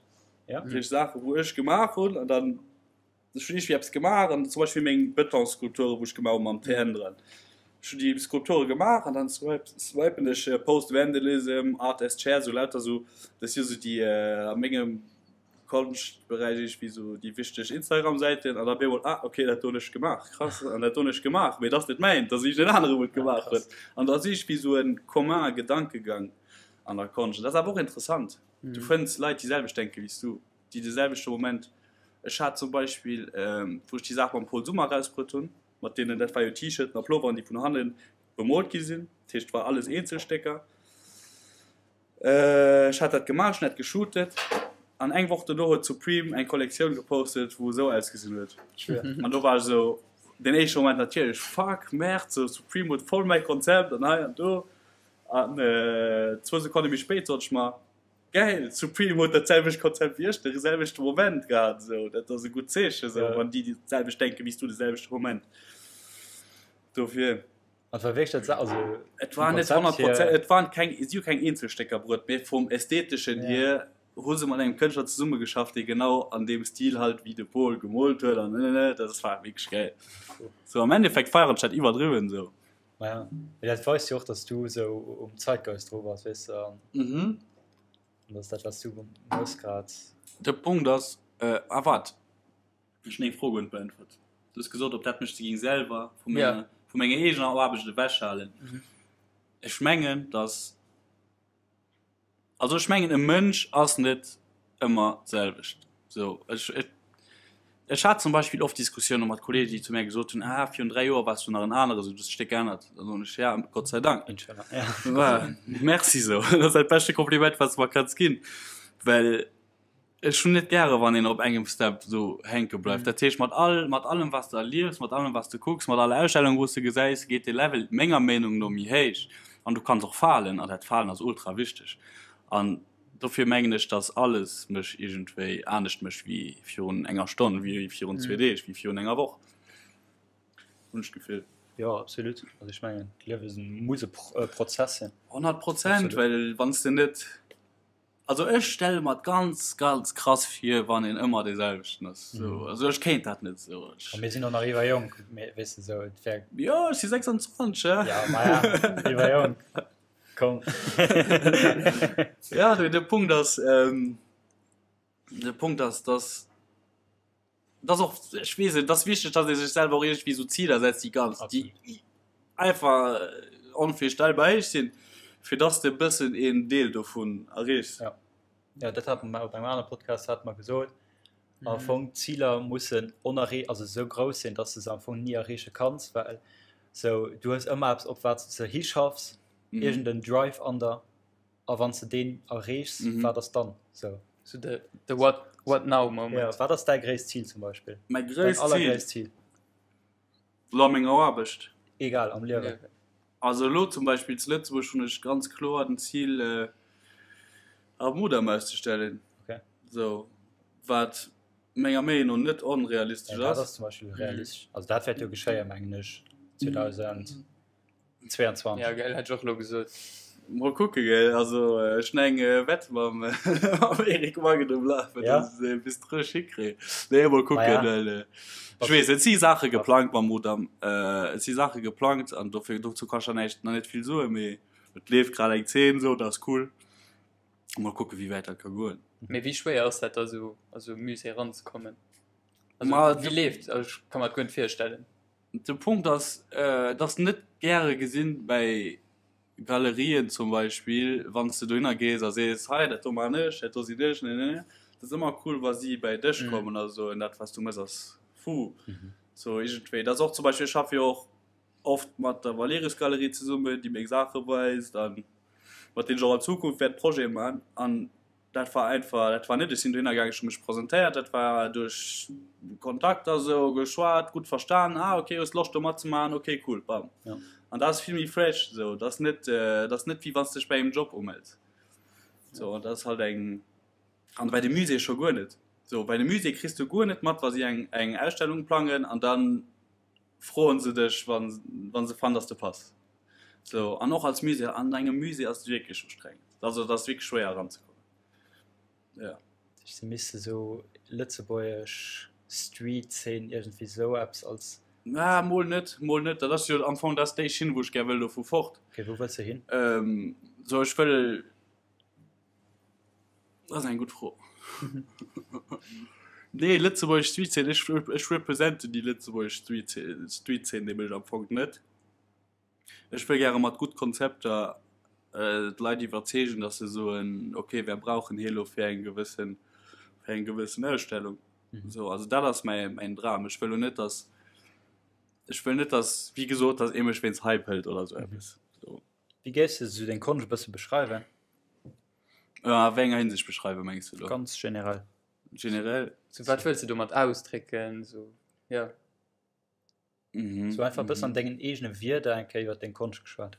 Ja. Dat heescht Saache wou ech gemaach hunn an dann ech hunn iergendwéi eppes gemaach an zum Beispill meng Betonskulpture wou ech gemaach hu mam TN dran. Ech hunn déi Skulpture gemaach an dann swipe swipen ech Post Vandalism, Art as Chair, sou lauter sou, dat si sou déi a mengem Konschtberäich iergendwéi sou déi wichteg Instagram-Säiten an da op eemol, ah okay, dat do hunn ech gemaach, krass, an dat do hunn ech gemaach, mee dat ass net mäint, dat ass iergendeen anere wou et gemaach huet. An da ass iergendwéi sou e commun Gedankegang an der Konscht. An dat ass awer och interessant. Du fënns Leit, déi selwecht denke wéi s du, déi de selwechte Moment, ech hat zum Beispill, wou ech déi Saach mam Pol Summer erausbruet hunn, mat deenen, dat war jo T-Shirten a Ploveren, déi vun hanne bemoolt gi sinn, dat heescht, et war alles Eenzelstécker. Ech hat dat gemaach, ech hunn dat geshootet an eng Woch dono huet Supreme eng Kollektioun gepostet, wou esou ausgesinn huet. An do war ech esou, den éischte Moment natierlech, fuck, Merde, sou Supreme huet voll mäi Konzept an hei an do. An zwou Sekonne méi spéit sot ech mer, gäil, Supreme huet dat selwecht Konzept wéi ech, de selwechte Moment gehat, esou dat ass e gutt Zeechen, esou wann déi dat selwecht denke wéi s du de selwechte Moment. Dofir. Et war wierklech dat, also Et war net 100 Prozent, et waren keng, si hu keng Eenzelstécker bruet, mee vum Ästheteschen hier. hu se mat engem Kënschtler zesummegeschafft, dee genau an deem Stil halt wéi de Pol gemoolt huet an ne, dat war wierklech gäil. Sou am Endeffekt feieren ech dat iwwerdriwwen sou. Maja, mee dat weist jo och, dass du sou um Zeitgeist dru bass, weess de, an mhm. dat ass dat, wat du mëss grad. De Punkt ass, äh, ah waart, ech hunn eng Fro guer net beäntwert. Du hues gesot, ob dat mech ze géing selwer vu menger, ja. vu menger eegener Aarbecht ewechhalen. Mhm. Ech mengen, dass Also ech mengen e Mënsch ass net ëmmer d'selwecht. Sou ech ech hat zum Beispill oft Diskussioune mat Kolleegen, déi zu mär gesot hunn, ah virun 3 Joer waars du nach en anere, sou du hues dech déck geännert. Da soen ech, ja Gott sei Dank. Merci sou, dat ass dat beschte Kompliment wat s de mer kanns ginn, well Ech hunn net gäre wann een op engem Step esou hänke bleift. Dat heescht mat all, mat allem wat s de erliefs, mat allem wat s de kucks, mat all Ausstellung wou s de gesäis, geet de Level menger Meenung no méi héich an du kanns och falen an dat Falen ass ultra wichteg. An dofir mengen ech, datt alles mech iergendwéi anescht mécht wéi virun enger Stonn, wéi virun zwee Deeg, wéi virun enger Woch, hunn ech d'Gefill. Jo, absolut. Also ech mengen d'Liewe muss e Prozess sinn. 100%, well wann s de net. Also ech stelle mer et ganz ganz krass vir wann een ëmmer dee selwechten ass sou. Also ech kéint dat net sou. Ech. Mir sinn och nach iwwer jonk, mee weess de sou et wär. Jo ech si 26 ja. Ja maja iwwer jonk komm. Ja de Punkt ass de Punkt ass dass. Das och ech weess net, et ass wichteg, datt ee sech selwer och iergendwéi esou Ziler setzt, déi ganz, déi einfach onvirstellbar héich sinn, fir datt s de e bëssen een Deel dovun erreechs. Ja, ja dat hate mer op engem anere Podcast hate mer gesot, am Fong d'Ziler mussen onerree also esou grouss sinn, datt s de se am Fong ni erreeche kanns, well sou du hues ëmmer eppes op wat s de hischaffs, iergend en Drive an der. A wann s de deen erreechs, mhm. wat ass dann so? So de, de what, what now moment. Ja, wat ass däi gréisst Zil zum Beispill? Mäi gréisst Zil? Zil? Lo a menger Aarbecht? Egal, am Liewen. Also elo zum Beispill zu Lëtzebuerg hunn ech ganz kloer den Zil äh, am Mudam auszestellen. Okay. So, wat menger Meenung no net onrealistesch ja, ass. Dat ass zum Beispill realistesch. Also dat wäert jo geschéien, mengen ech, 2000. 22. Ja gell, hätt ech och elo gesot. Mol kucke gell, also ech hunn eng Wett mam Eric Mangen um Lafen, ja? dass ech bis drëch hikréien. Nee, mol kucken, ja. well ech weess, et si Saache geplangt mam Mudam, et si Saache geplangt an dofir dozou kann ech der näischt nach net vill soen, mee et leeft grad eng Zeen esou, dat ass cool. Mol kucke wéi wäit dat ka goen. Mee wéi schwéier ass dat da sou a sou e Musée eranzekommen? Also wéi leeft, also ech ka mer dat guer net virstellen. De Punkt ass, et ass net gäre gesinn bäi Galerien zum Beispill, wann s de dohinner gees a sees, hei dat do maachen ech, dat do sinn ech, ne ne ne. Et ass ëmmer cool, wa si bäi dech kommen a soen, dat wat s du méchs ass fou. Sou iergendwéi. Dat ass och zum Beispill, ech schaffe jo och oft mat der Valerius Galerie zesummen, déi meng Saache weist a mat deenen ech och an Zukunft wäert Projete maachen. An Dat war einfach, dat war net, ech sinn dohinner gaangen, ech hu mech presentéiert, dat war duerch Kontakter esou geschwat, gutt verstan, ah okay, hues Loscht do matzemaachen, okay cool, bam. Ja. An dat ass vill méi fresh esou, dat ass net, dat ass net wéi wann s de dech bei engem Job umells. Sou, an dat ass halt eng, an bei de Muséeë scho guer net. Sou, bei de Muséeë kriss du guer net mat, wa si eng, eng Ausstellung plangen an da froen se dech, wa, wa se fannen, dass de pass. Sou, an och als Musée, an engem Musée ass et wierklech ustrengend. Also et ass wierklech schwéier eranzekommen. Ja. Se misste sou lëtzebuergesch Street-Szene iergendwéi sou eppes als. Na, mol net, mol net. Dat ass jo am Fong, dat ass déi Schinn, wou ech gär wëll dovu fort. Okay, wou wëlls de hin? Sou, ech wëll, dat ass eng gutt Fro. Nee, lëtzebuergesch Street-Szene, ech, ech representen déi lëtzebuergesch Street-Szene nämlech am Fong net. Ech wëll gäre mat gutt Konzepter d'Leit iwwerzeegen, datt se soen, okay, wer brauchen hie lo fir eng gewëssen, fir eng gewëssen Ausstellung. Esou, also dat ass mäi, mäin Dram. Ech wëll lo net, datt, ech wëll net, datt, wéi gesot, datt ee mech wéinst Hype hëlt oder esou eppes. Esou. Wéi géifs de esou deng Konscht e bësse beschreiwen? A wéi enger Hinsicht beschreiwen, mengs de lo? Ganz generell. Generell? Sou, wat wëlls de domat ausdrécken? Sou, jo. Mhm. So einfach bëssen an dengen eegene Wierder eng Kéier iwwer deng Konscht geschwat.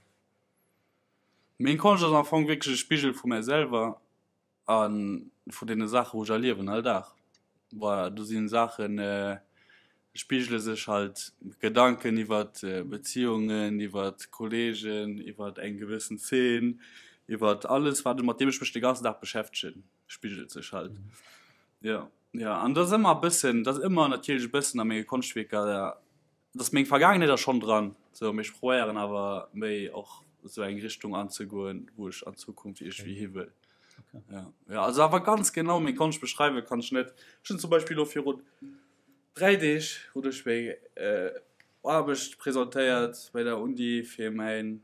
Meng Konscht ass am Fong wierklech e Spigel vu mär selwer a vu deene Saache wou ech erliewen all Dag. Voilà, do si Saachen, spigele sech halt Gedanken iwwer Beziungen, iwwer Kolleegen, iwwer eng gewëssen Zeen, iwwer alles wat mat deem ech mech de ganzen Dag beschäftegen. Spigelt sech halt. Jo, jo, an dat ass ëmmer e bëssen, dat ass ëmmer natierlech e bëssen a menge Konschtwierker, dat ass meng Vergaangenheet ass schonn dran, sou, mee ech probéieren awer méi och esou eng Richtung anzegoen, wou ech an Zukunft iergendwéi hi wëll. Ja, ja, also awer ganz genau meng Konscht beschreiwe kann ech net. Ech hunn zum Beispill elo virun 3 Deeg hunn ech meng Aarbecht presentéiert bei der Uni fir mäin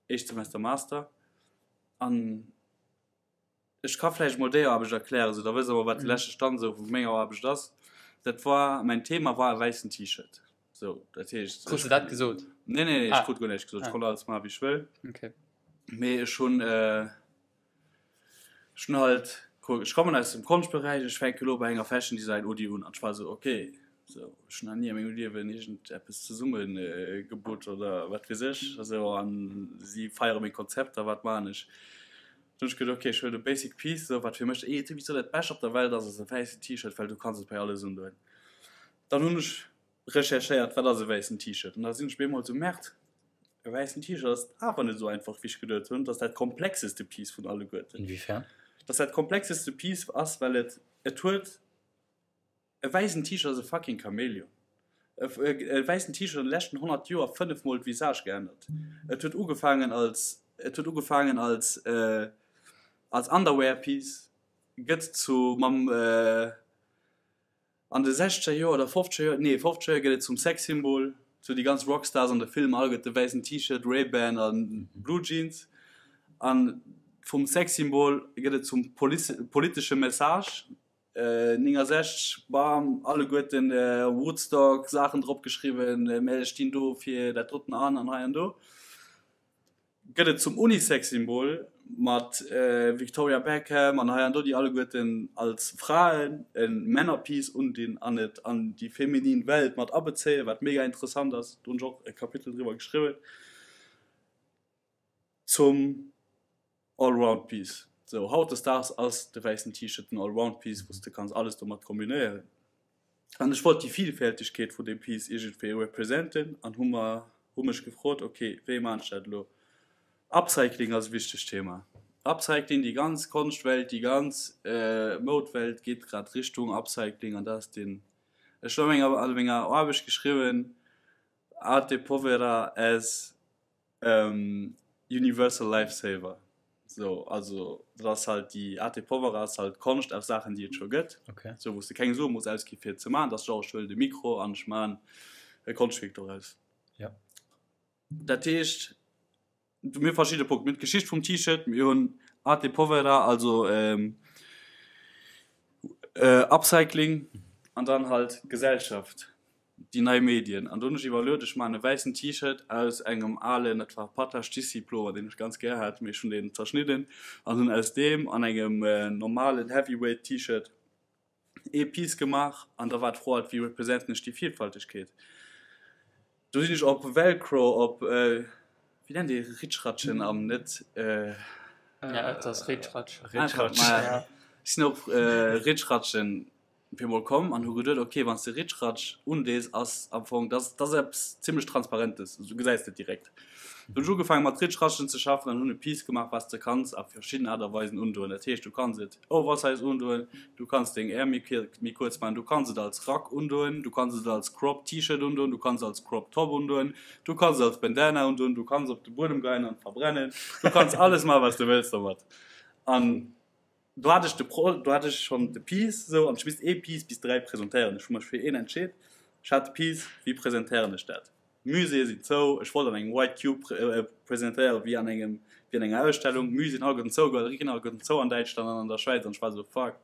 éischt Semester Master an Ech ka vläicht mol déi Aarbecht erklären, sou da wësst der mol wat de leschte Stand esou vu menger Aarbecht ass. Dat war, mäin Thema war e wäissen T-Shirt. Sou, dat heescht. Krus de dat gesot? Nee, nee, nee, ech krut guer näischt gesot. Ech konnt alles maachen, wéi ech wëll. Okay. Mee ech hunn, ech hunn halt, ech kommen aus dem Konschtberäich, ech fänke lo bei enger Fashion Design Uni un an ech war sou, okay, sou, ech hunn nach ni a mengem Liewen iergendeppes zesumme gebutt oder wat weess ech, esou, an si feiere meng Konzepter, wat maachen ech? Dann hunn ech geduet, ok, ech huelen e basic piece, esou wat fir mech eh souwisou dat Bescht op der Welt ass, ass e wäissen T-Shirt, well du kanns et bei alles undoen. Dann hunn ech recherchéiert, wat ass e wäissen T-Shirt, an da sinn ech bemol esou, Merde, e wäissen T-Shirt ass awer net esou einfach, wéi ech geduet hunn, dat ass dat komplexeste Piece vun alleguerten. Inwiefern? Dass dat komplexeste Piece ass, well et, et huet. E wäissen T-Shirt ass e fucking Chamäleon. E wäissen T-Shirt huet an de leschten 100 Joer 5 mol d'Visage geännert. Et huet ugefaangen als, et huet ugefaangen als, als Underwear Piece, gëtt zu, mam, an de 60er Joer oder 50er Joer, nee 50er Joer gëtt et zum Sexsymbol, sou déi ganz Rockstars an de Filmer, all gëtt de wäissen T-Shirt, Ray-Ban a Blue Jeans. An vum Sexsymbol gëtt et zum politesche Message. 69, bam, alleguerten Woodstock Saachen drop geschriwwen, mär stinn do fir dat doten an an hei an do. Gëtt et zum Unisex-Symbol mat Victoria Beckham an hei an do, déi alleguerten als Fraen e Männerpiece undinn an et an déi feminin Welt mat abezéien, wat mega interessant ass, do hunn ech och e Kapitel driwwer geschriwwen, zum. Allround Piece. Sou, hautdesdaags ass de wäissen T-Shirt den Allround Piece, wou s de kanns alles domat kombinéieren. An ech wollt déi Vielfältegkeet vun deem Piece iergendwéi representen an hu mer, hu mech gefrot, ok, wéi maan ech dat elo? Upcycling ass e wichtegt Thema. Upcycling, déi ganz Konschtwelt, déi ganz Moudwelt geet grad Richtung Upcycling an dat ass deen, ech hu a menger Aarbecht geschriwwen, Arte povera as Universal Life Saver. So, also dat ass halt déi Arte Povera ass halt Konscht aus Saachen déi et scho gëtt. Okay. So wou s de keng Sue muss ausgi fir et ze maachen, dat ass genre ech huelen de Mikro an ech maachen e Konschtwierk doraus. Ja. Dat heescht, mir hu verschidde Punkten. Mir hunn d'Geschicht vum T-Shirt, mir hunn Arte Povera, also Upcycling an dann halt d'Gesellschaft. déi nei Medien. An do hunn ech iwwerluet, ech maachen e wäissen T-Shirt aus engem alen, dat war Patach Tissi Plover, deen ech ganz gär hat, mee ech hunn deen zerschnidden an hunn aus deem an engem normalen Heavyweight T-Shirt ee Piece gemaach. An da war d'Fro halt, wéi representen ech déi Vielfaltegkeet? Do sinn ech op Velcro, op, wéi nennt ee Ritschratschen am net? Ja, et ass Ritschratsch. Ritschratsch, ja. Ech sinn op Ritschratschen Op eemol komm an hu geduet, ok, wann s de Ritschratsch undees, ass am Fong, dat ass eppes zimmlech Transparentes, du gesäis et direkt. Dunn hunn ech ugefaangen mat Ritschratschen ze schaffen an hunn e Piece gemaach, wat s de kanns a verschidden Aart a Weisen undoen. Dat heescht, du kanns et oversize undoen, du kanns deng Äerm méi kuerz maachen, du kanns et als Rack undoen, du kanns et als Crop T-Shirt undoen, du kanns et als Crop Top undoen, du kanns et als Bandana undoen, du kanns op de Buedem geien an et verbrennen, du kanns alles maachen, wat s de wëlls domat. An Do hat ech de Pro, do hat ech schonn de Piece esou an ech misst ee Piece bis 3 presentéieren. Ech hu mech fir een entscheet. Ech hat de Piece, wéi presentéieren ech dat? Muséeë sinn zou, ech wollt an engem White Cube presentéieren, wéi an engem, wéi an enger Ausstellung. Muséeën alleguerten zou, Galerien alleguerten zou an Däitschland an an der Schwäiz an ech war esou, fuck,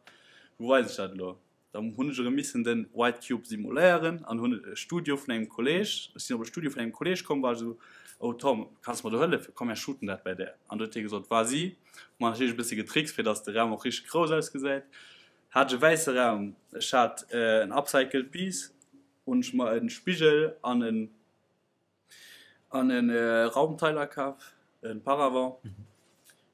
wou weisen ech dat elo? Da hunn ech erëm missen de White Cube simuléieren an hunn e Studio vun engem Kolleg, ech sinn op e Studio vun engem Kolleg komm, war ech esou, Oh Tom, kanns de mer do hëllefen? Komm mär shooten dat bäi där. An du huet hie gesot, Vas-y. Hu mer natierlech e bësse getrickst, fir datt de Raum och richteg grouss ausgesäit. Hat ech e wäisse Raum, ech hat en upcycled Piece, hunn ech mer e Spigel an en An e Raumteiler kaf, e Paravent,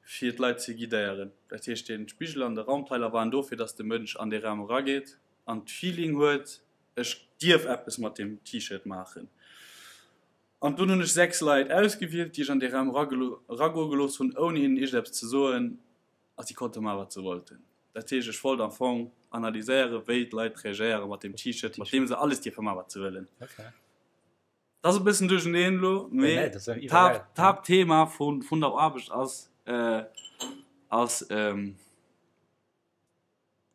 fir d'Leit ze guidéieren. Dat heescht, de Spigel an de Raumteiler waren do, fir datt de Mënsch an dee Raum erageet an d'Feeling huet, ech dierf eppes mat deem T-Shirt maachen. An dunn hunn ech 6 Leit ausgewielt, déi ech an dee Raum eragoe gelooss hunn, ouni hinnen iergendeppes ze soen, a si konnte maachen, wat se wollten. Dat heescht, ech wollt am Fong analyséieren, wéi d'Leit reagéiere mat deem T-Shirt, mat deem se alles dierfe maachen, wat se wëllen. Okay. Dat ass e bëssen duercherneen elo, mee Nee, dat ass iwwerall. d'Haapt, d'Haaptthema vun, vun der Aarbecht ass, äh, ass ähm,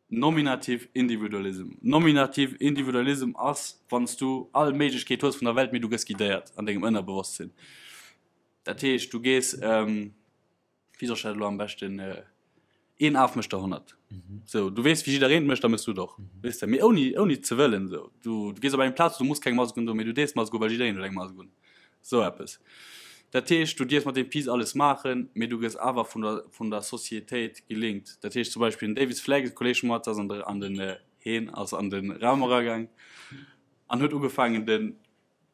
Nominativ Individualism. Nominativ Individualism ass, wann s du all Méiglechkeet hues vun der Welt, mee du gëss guidéiert an dengem Ënnerbewosstsinn. Dat heescht, du gees, ähm, wéi soll ech dat elo am beschten, een Af mécht der 100. Sou, du weess, wéi jiddereen et mécht, da méchs du et och, weess de, mee ouni, ouni ze wëllen. Sou, du, du gees op eng Plaz, du muss keng Mask undoen, mee du dees d'Mask un, well jiddereen huet eng Mask un. Sou eppes. Dat heescht, du dierfs mat deem Piece alles maachen, mee du gëss awer vun der, vun der Societéit gelinkt. Dat heescht zum Beispill den Davis Fleck, e Kolleeg vu mer, ass an de, an den, heen ass an de Raum eragaang an huet ugefaangen den,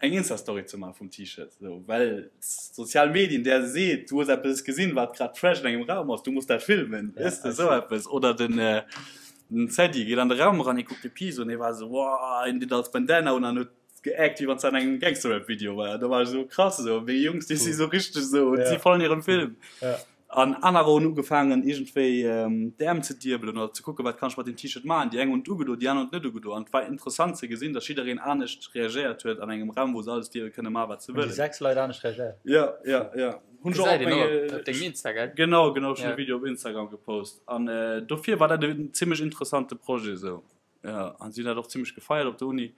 eng Insta-Story ze maache vum T-Shirt, esou, well d'sozial Medien där seet, du hues eppes gesinn, wat grad fresh an engem Raum ass, du muss dat filmen, weess de, esou eppes. Oder den, den Zeddy geet an de Raum eran, hie kuckt de Piece un, hie war esou, wow, hien deet als Bandana un an huet geackt wéi wann se an engem Gangster-Rap Video war. Da war ech esou krass esou, meng Jungs déi si sou richteg esou, déi si voll an hirem Film. Ja. An anerer hunn ugefaangen iergendwéi d'Äerm ze diebelen oder ze kucken, wat kann ech mat deem T-Shirt maachen. Déi eng hunn et ugedo, déi aner hunn et net ugedo. An et war interessant ze gesinn, datt jiddereen anescht reagéiert huet an engem Raum, wou se alles dierfe kënne maachen, wat se Hunn déi wëllen. 6 Leit anescht reagéiert? Ja, ja, ja. Hunn ech och Gesäit op een och menge. op dengem Insta, gell? Genau, genau, ech hunn Ja. e Video op Instagram gepost. An dofir war dat en zimmlech interessante Projet esou. Ja, an si hunn dat och zimmlech gefeiert op der Uni.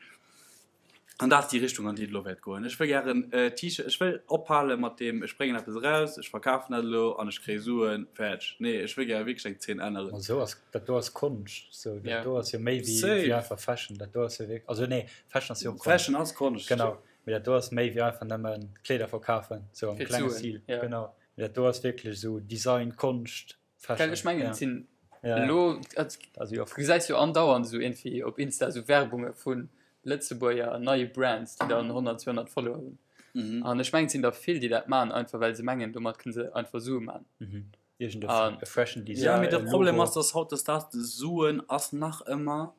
An dat ass déi Richtung, an déi et elo wäert goen. Ech wëll gären T-Shirt, ech wëll ophale mat deem, ech bréngen eppes eraus, ech verkafen dat elo an ech kréie Suen, fäerdeg. Nee, ech wëll gäre wierklech eng Zeen änneren. Ma sou ass, dat do ass Konscht. Sou, dat Ja. do ass jo méi wéi, Safe. wéi einfach Fashion. Dat do ass jo wierk-, also nee, Fashion ass jo och Konscht. Fashion ass Konscht. Genau, mee dat do ass méi wéi einfach nëmmen Kleeder verkafen, sou am Fir klenge d'Suen, Stil. ja. Genau, mee dat do ass wierklech sou Design, Konscht. Well ech mengen, et sinn Ja. elo, et Also jo. du gesäis jo andauernd esou iergendwéi op Insta esou Werbunge vu Lëtzebuerger neie Brands, déi dann 100, 200 Follower hunn. Mhm. An ech mengen, et sinn der vill, déi dat maachen, einfach well se mengen, domat kënne se einfach Sue maachen. Mhm. Irgend An- e freshen Design. Ja, mee de e Problem Logo. ass, dass hautdesdaags Suen ass nach ëmmer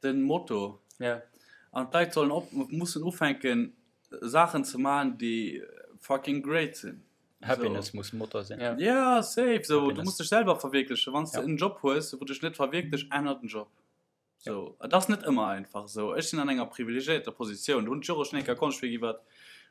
den Motto. Ja. An d'Leit sollen op, mussen ufänken Saachen ze maachen, déi fucking great sinn. Happiness So. muss Motto sinn. Ja. Ja, safe. So, du Happiness. muss dech selwer verwierklechen. Wann s du Ja. en Job hues, wou dech net verwierklech, änner den Job. So, et ass net ëmmer einfach esou. Ech sinn an enger privilegiéierter Positioun. Do hunn ech och schon eng Kéier Konschtwierk iwwert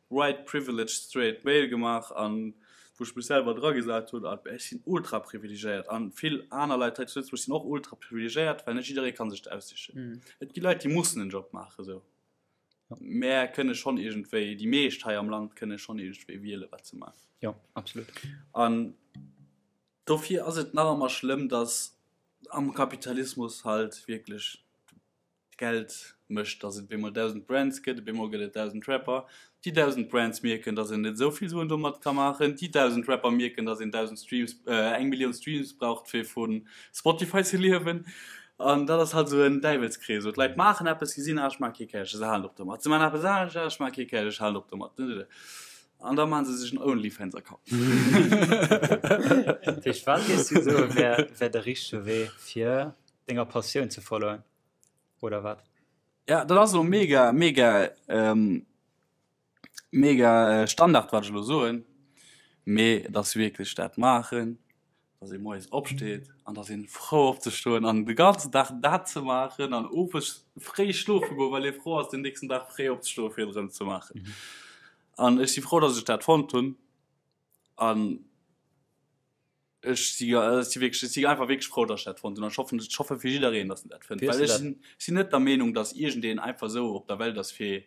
White Privilege Straight Male gemaach an wou ech mech selwer dragesat hunn. An ech sinn ultra privilegiéiert an vill aner Leit hei zu Lëtzebuerg sinn och ultra privilegiéiert, well net jidderee ka sech dat aussichen. Et gi Leit, déi mussen en Job maachen esou. Mär kënne schonn iergendwéi, déi meescht hei am Land kënne schonn iergendwéi wielen, wat se maachen. Jo, absolut. An dofir ass et nach ëmmer schlëmm, dass am Kapitalismus halt wierklech d'Geld mécht, dass et op eemol 1.000 Brands gëtt, op eemol gëtt et 1.000 Rapper, déi 1.000 Brands mierken, dass een net esou vill Suen domat ka maachen, déi 1.000 Rapper mierken, dass een 1.000 Streams, eng Millioun Streams braucht fir vu Spotify ze liewen. An dat ass halt esou en Däiwelskrees. Esou d'Leit maachen eppes, gesinn, ah ech maache kee Cash, se halen op domat. Se maachen eppes anescht, ah ech maache kee Cash, ech halen op domat. An da maachen se sech en Onlyfans-Account. Dat heescht, wat géifs du soe wär, wär de richtege Wee fir denger Passioun ze followen oder wat? Ja, dat ass elo mega, mega, ähm, mega Standard wat ech elo soen, mee et ass wierklech dat maachen, dass ee moies opsteet an dass een frou opzestoen an de ganzen Dag dat ze maachen an owes fréi schlofe goen, well ee frou ass den nächsten Dag fréi opzestoen fir et erëm ze maachen. An ech si frou, dass ech dat fonnt hunn an ech si ech si wierklech ech si einfach wierklech frou, dass ech dat fonnt hunn an ech hoffen ech hoffe fir jiddereen, dass en dat fënnt, well ech sinn sinn net der Meenung, dass iergendeen einfach esou op der Welt ass fir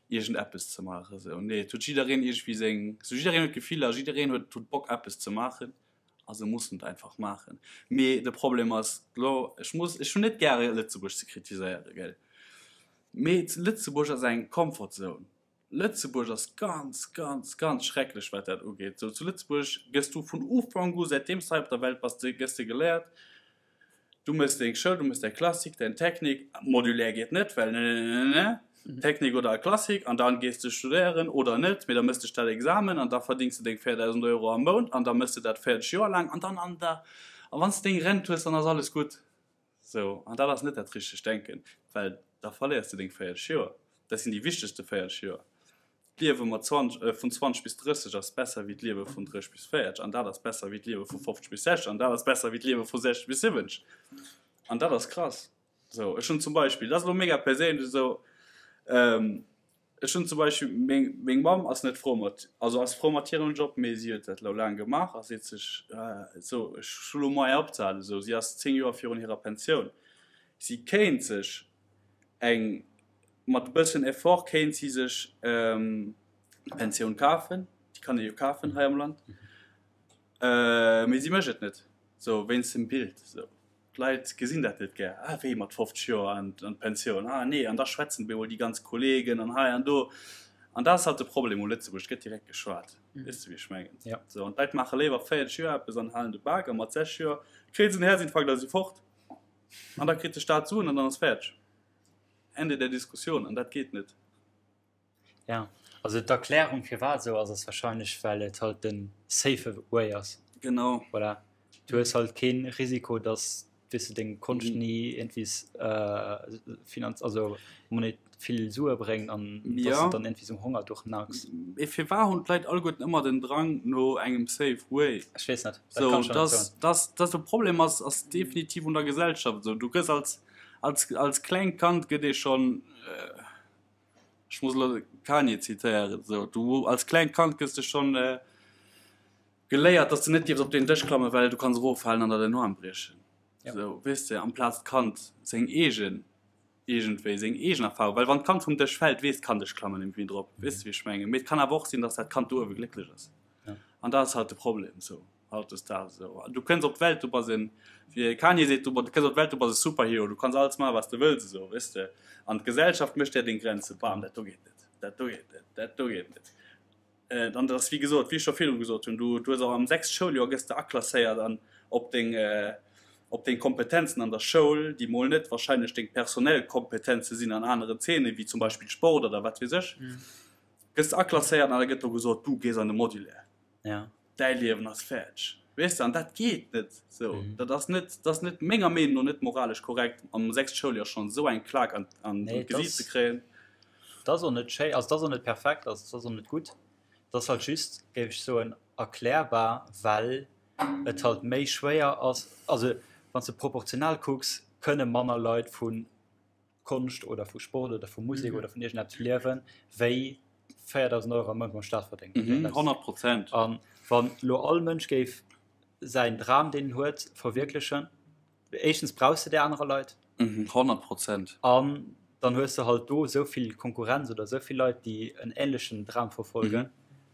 iergendeppes ze maachen esou. Nee, et huet jiddereen iergendwéi seng, esou jiddereen huet Gefiller, jiddereen huet huet Bock eppes ze maachen A se mussen et einfach maachen. Mee de Problem ass elo, ech muss, ech hunn net gäre Lëtzebuerg ze kritiséieren, gell, mee Lëtzebuerg ass eng Comfort Zone. Lëtzebuerg ass ganz, ganz, ganz schrecklech wat dat ugeet. Sou zu Lëtzebuerg gëss du vun Ufank u, säitdeem s de hei op der Welt bass, gëss de geléiert, Du méchs deng Schoul, du méchs däi Classique, däin Technique, modulaire geet net, well ne, Technique oder Classique, an dann gees de studéieren oder net, mee da méchs de Stadexamen an da verdéngs de deng 4.000 Euro am Mount an da méchs de dat 40 Joer laang an dann an der, a wann s de deng Rent hues, dann ass alles gutt. Sou, an dat ass net dat richtegt Denken, well da verléiers de deng 40 Joer. Dat sinn déi wichtegste 40 Joer. D'Liewe mat 20, vun 20 bis 30 ass besser wéi d'Liewe vun 30 bis 40 an dat ass besser wéi d'Liewe vu 50 bis 60 an dat ass besser wéi d'Liewe vu 60 bis 70. An dat ass krass. Sou, ech hunn zum Beispill, dat ass elo mega perséinlech esou, ech hunn zum Beispill, meng, meng Mamm ass net frou mat, also ass frou mat hirem Job, mee si huet dat elo laang gemaach a seet sech, sou, ech hu lo Moyen opzehalen. Sou, si ass 10 Joer virun hirer Pensioun. Si kéint sech eng, mat e bëssen Effort kéint si sech d'Pensioun kafen, déi kann ee jo kafen hei am Land, mee si mécht et net, sou wéinst dem Bild. Sou. D'Leit gesinn dat net gär. Ah, wéi mat 50 Joer an d'Pensioun? Ah, nee, an da schwätzen op eemol déi ganz Kollegen an hei an do. An dat ass halt de Problem u Lëtzebuerg, et gëtt direkt geschwat. Weess de, wéi ech mengen? Ja. Sou, an d'Leit maache léiwer 40 Joer eppes an halen de Bak a mat 60 Joer kréie se en Häerzinfarkt a si fort. An da kritt de Staat Suen an dann ass fäerdeg. Ende der Diskussion. An dat geet net. Ja, also d'Erklärung firwat esou ass, ass wahrscheinlech well et halt den safe way ass. Genau. Voilà. Du hues halt keen Risiko, dass weess du deng Konscht mhm. nie irgendwie äh, finanz also monet vill Sue bréngt an ja. dass du dann irgendwie so Hunger durchnagst. Mee firwat hunn d'Leit alleguerten ëmmer den Drang no engem safe way? Ech weess net. Dat so, das, das, das de Problem ass ass definitiv un der Gesellschaft so. Du gëss als als als klengt Kand gëtt ee schon äh, Ech muss elo Kanye zitéieren, esou, du als klengt Kand gëss de schonn geléiert, dass de net dierfs op deen Dësch klammen, well du kanns eroffalen an der den Aarm briechen. Esou, weess de, amplaz d'Kand seng eegen, iergendwéi seng eegen Erfahrung, well wann d'Kand vum Dësch fält, weess d'Kand, ech klammen net méi drop, weess de wéi ech mengen. Mee et kann awer och sinn, dass dat Kand do uewe glécklech ass. An dat ass halt de Problem esou. Hautdesdaags esou. Du kënns op d'Welt, du bass en, wéi Kanye seet, du kënns op d'Welt, du bass e Superhero, du kanns alles maachen, wat s de wëlls esou, weess de. An d'Gesellschaft mécht där deng Grenzen, bam, dat do geet net, dat do geet net, dat do geet net. An dat ass wéi gesot, wéi ech scho virdru gesot hunn, du hues och am sechste Schouljoer gëss de aklasséiert an op deng, op deng Kompetenzen an der Schoul, déi mol net wahrscheinlech deng personell Kompetenze sinn an aneren Zeenen, wéi zum Beispill Sport oder wat weess ech, gëss de aklasséiert an da gëtt do gesot, du gees an de Modulaire. Ja. Däi Liewen ass fäerdeg. Weess de, an dat geet net esou. Dat ass net, dat ass net, menger Meenung no net moralesch korrekt, am sechste Schouljoer schonn esou eng Klak an, an Nee, d'Gesiit ze kréien. Dat ass och net schéi, also dat ass och net perfekt, also dat ass och net gutt. Dat ass halt just, géif ech soen, erklärbar, well et halt méi schwéier ass, also wann s de proportional kucks, kënne manner Leit vu Konscht oder vu Sport oder vu Musek oder vun iergendeppes liewen, wéi 4.000 Euro am Mount beim Staat verdéngen. 100 Prozent. A wann elo all Mënsch géif säin Dram, deen en huet, verwierklechen, éischtens brauchs de där anerer Leit. 100 Prozent. An dann hues de halt do esou vill Konkurrenz oder esou vill Leit, déi en änlechen Dram verfolgen,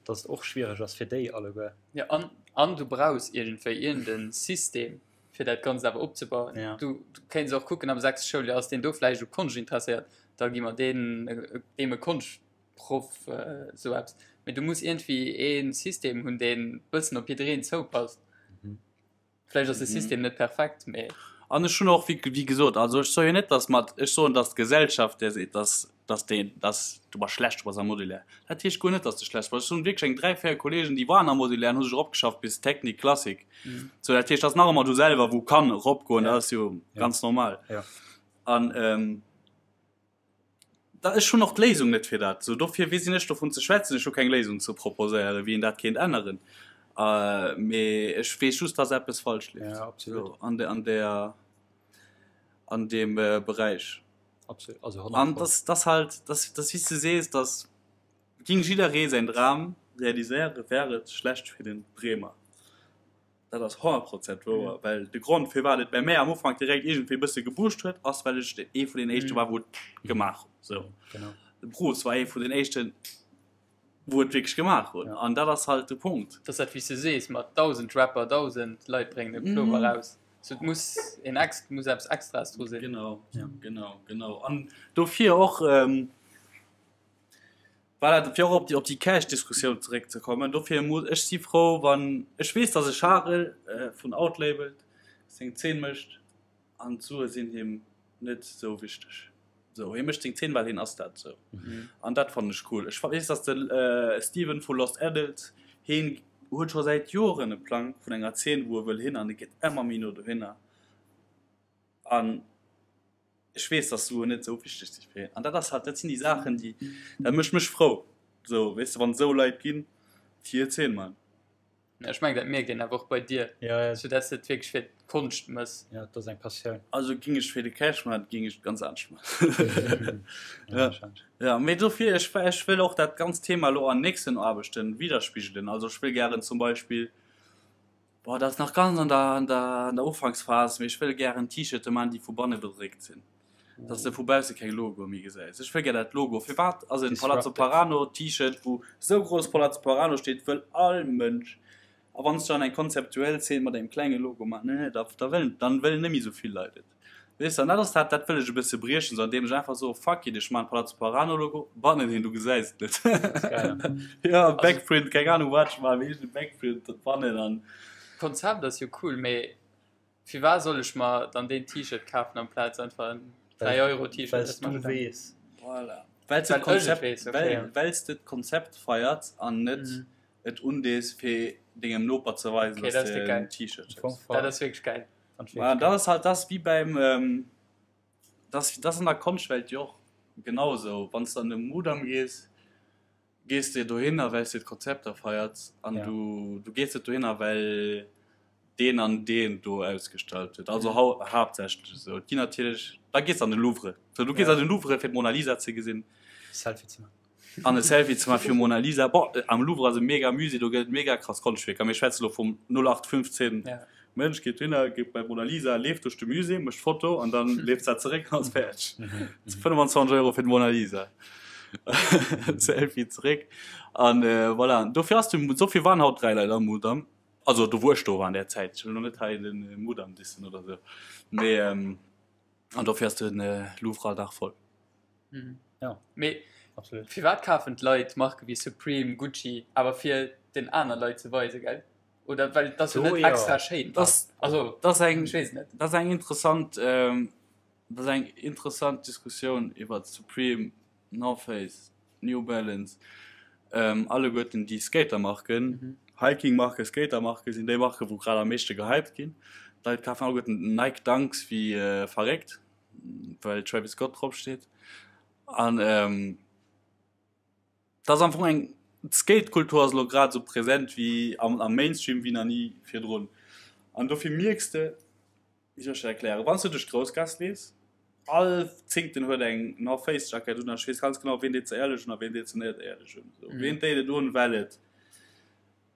datt et och schwiereg ass fir déi alleguer. Jo, an, an du brauchs iergendwéi iergend e System, fir dat Ganzt awer opzebauen. Ja. Du, du kéints och kucken, am sechste Schouljoer ass deen do vläicht u Konscht interesséiert, da gi mer deen, deem e Konschtproff, esou eppes. Mee du muss iergendwéi ee System hunn, deen bëssen op jiddereen zoupasst. Mhm. Vläicht ass de System net perfekt, mee. An ech hunn och, wéi, wéi gesot, also ech soe jo net, datt mat, ech soen, datt d'Gesellschaft där seet, datt dass deen, dass du bass schlecht, du bass am Modulaire. Dat heescht guer net, dass du schlecht bass. Ech hunn wierklech eng 3, 4 Kollegen, déi waren am Modulaire an hu sech eropgeschafft bis Technique Classique. Mhm. So, dat heescht, dat ass nach ëmmer du selwer, wou kann eropgoen, dat ass jo ganz normal. Ja. An ähm, da, ech hunn och d'Léisung net fir dat. So, dofir, wie sinn ech dovun ze schwätzen? Ech hu keng Léisung ze proposéieren, wéi een dat kéint änneren. Äh, mee ech weess just, dass eppes falsch leeft. Ja, absolut. So, an, de, an der, an deem äh, Beräich. Absolut, also 100 An das, das halt, das, das wéi du sees, dass ging jidderee säin Dram realiséiere wär et schlecht fir den Dreemer. Dat ass 100 Prozent wouer, well de Grond firwat et bei mär am Ufank direkt iergendwéi e bësse gebuscht huet, ass well ech ee vun den éischte war wou et gemaach hunn. Sou. Genau. De Bruce war ee vun den éischten wou et wierklech gemaach hunn. An dat ass halt de Punkt. Dat ass dat wéi s de sees, mat 1.000 Rapper, 1.000 Leit bréngen e Plover raus. So et muss een ex, muss eppes Extraes dru sinn. Genau, genau, genau. An dofir och, ähm, voilà, fir och op déi, op déi Cash-Diskussioun zeréckzekommen, dofir muss, ech si frou, wann, ech weess, dass e Charel vun Outlabeled seng Zeen mécht an d'Sue sinn him net sou wichteg. Sou, hie mécht seng Zeen, well hien ass dat sou. An dat fannen ech cool. Ech weess, dass de Steven vu Lost Adults, hien huet scho säit Joren e Plang vun enger Zeen, wou e wëll hin an e geet ëmmer méi no dohinner. An ech weess, dass Suen net sou wichteg si fir hien. An dat ass halt, dat sinn déi Saachen, déi, dat mécht mech frou, sou, weess de, wann et sou Leit ginn, déi hir Zeen man. Ech mengen dat mierkt een awer och bei dir, sou dass de et wierklech fir d'Konscht mëss. Jo, et ass eng Passioun. Also ging ech fir de Cash man, ging ech ganz anescht man. Ja, ja, mee dofir ech ech wëll och dat ganzt Thema elo an nächsten Aarbechten widerspigelen. Also ech wëll gären zum Beispill, boah, dat ass nach ganz an der an der an der Ufanksphas, mee ech wëll gären T-Shirte man, déi vu banne bedréckt sinn. Dass de vu bausse keng Logoe méi gesäis. Ech wëll gär dat Logo. Firwat ass en Palazzo Parano T-Shirt, wou sou grouss Palazzo Parano steet, wëll all Mënsch. A wann s du dann eng konzeptuell Zeen mat engem klenge Logo maachen, nee, da, da wëllen, dann wëllen net méi sou vill Leit et. Weess de, an dat ass dat, dat wëll ech e bësse briechen, sou andeem ech einfach soe, fuck it, ech maachen Palazzo Parano Logo bannen hin, du gesäis et net. Jo, Backprint, keng Ahnung wat ech maachen, mee iergend e Backprint bannen an. D'Konzept ass jo cool, mee Firwat soll ech mer dann deen T-Shirt kafen amplaz einfach en 3 Euro T-Shirt? Wells du weess. Voilà. Wells de d'Konzept, well, wells de d'Konzept feiers an net et undees fir dengem Noper ze weisen, okay, dass de en T-Shirt hues. Dat ass wierklech gäil. Voilà, dat ass halt, dat ass wéi beim, dat ass, dat ass an der Konschtwelt jo och genau esou. Wann s de an de Mudam gees, gees de dohinner well s de d'Konzepter feiers an ja. du, du gees net dohinner well deen an deen do ausgestallt huet. Also hau haaptsächlech esou. Et ginn natierlech, da gees an de Louvre. So, du gees ja. an de Louvre fir d'Mona Lisa ze gesinn. Selfie ze maachen. An e Selfie ze maachen fir Mona Lisa. Bon, am Louvre ass e mega Musée, do gëtt et mega krass Konschtwierker. Mir schwätze lo vum 0815 ja. Mënsch geet dohinner, geet bei Mona Lisa, leeft duerch de Musée, mécht Foto an dann leeft se zeréck an ass fäerdeg. 25 Euro fir d'Mona Lisa. Selfie zeréck. An voilà. Dofir ass de, dofir waren haut 3 Leit am Mudam. Also do wou ech do war an där Zäit. Ech wëll lo net hei de Mudam dissen oder sou. Mee an dofir ass de Louvre all Dag voll. Ja. Mee absolut. Firwat kafen d'Leit Marke wéi Supreme, Gucci, awer fir den aner Leit ze weisen, gell? Oder well das so, net extra schéin das, also das eng das eng interessant ähm, das eng interessant Diskussioun iwwer Supreme North Face New Balance ähm, alleguerten déi Skatermarken mhm. Hiking-Marke Skatermarke sinn déi Marke wou grad am meeschte gehypt ginn. D'Leit kafen alleguerten Nike Dunks wéi äh, verréckt, well Travis Scott drop steet an ähm, Dat ass am Fong eng, d'Skate-Kultur ass elo grad esou present wéi am, am Mainstream wéi nach ni virdrun. An dofir mierks de, wéi soll ech dat erklären, wann s de duerch d'Groussgaass leefs, all Zéngten huet eng North Face Jackett un a ech weess ganz genau, ween deet se éierlech un a ween deet se net éierlech un. Esou, ween deet et un, well et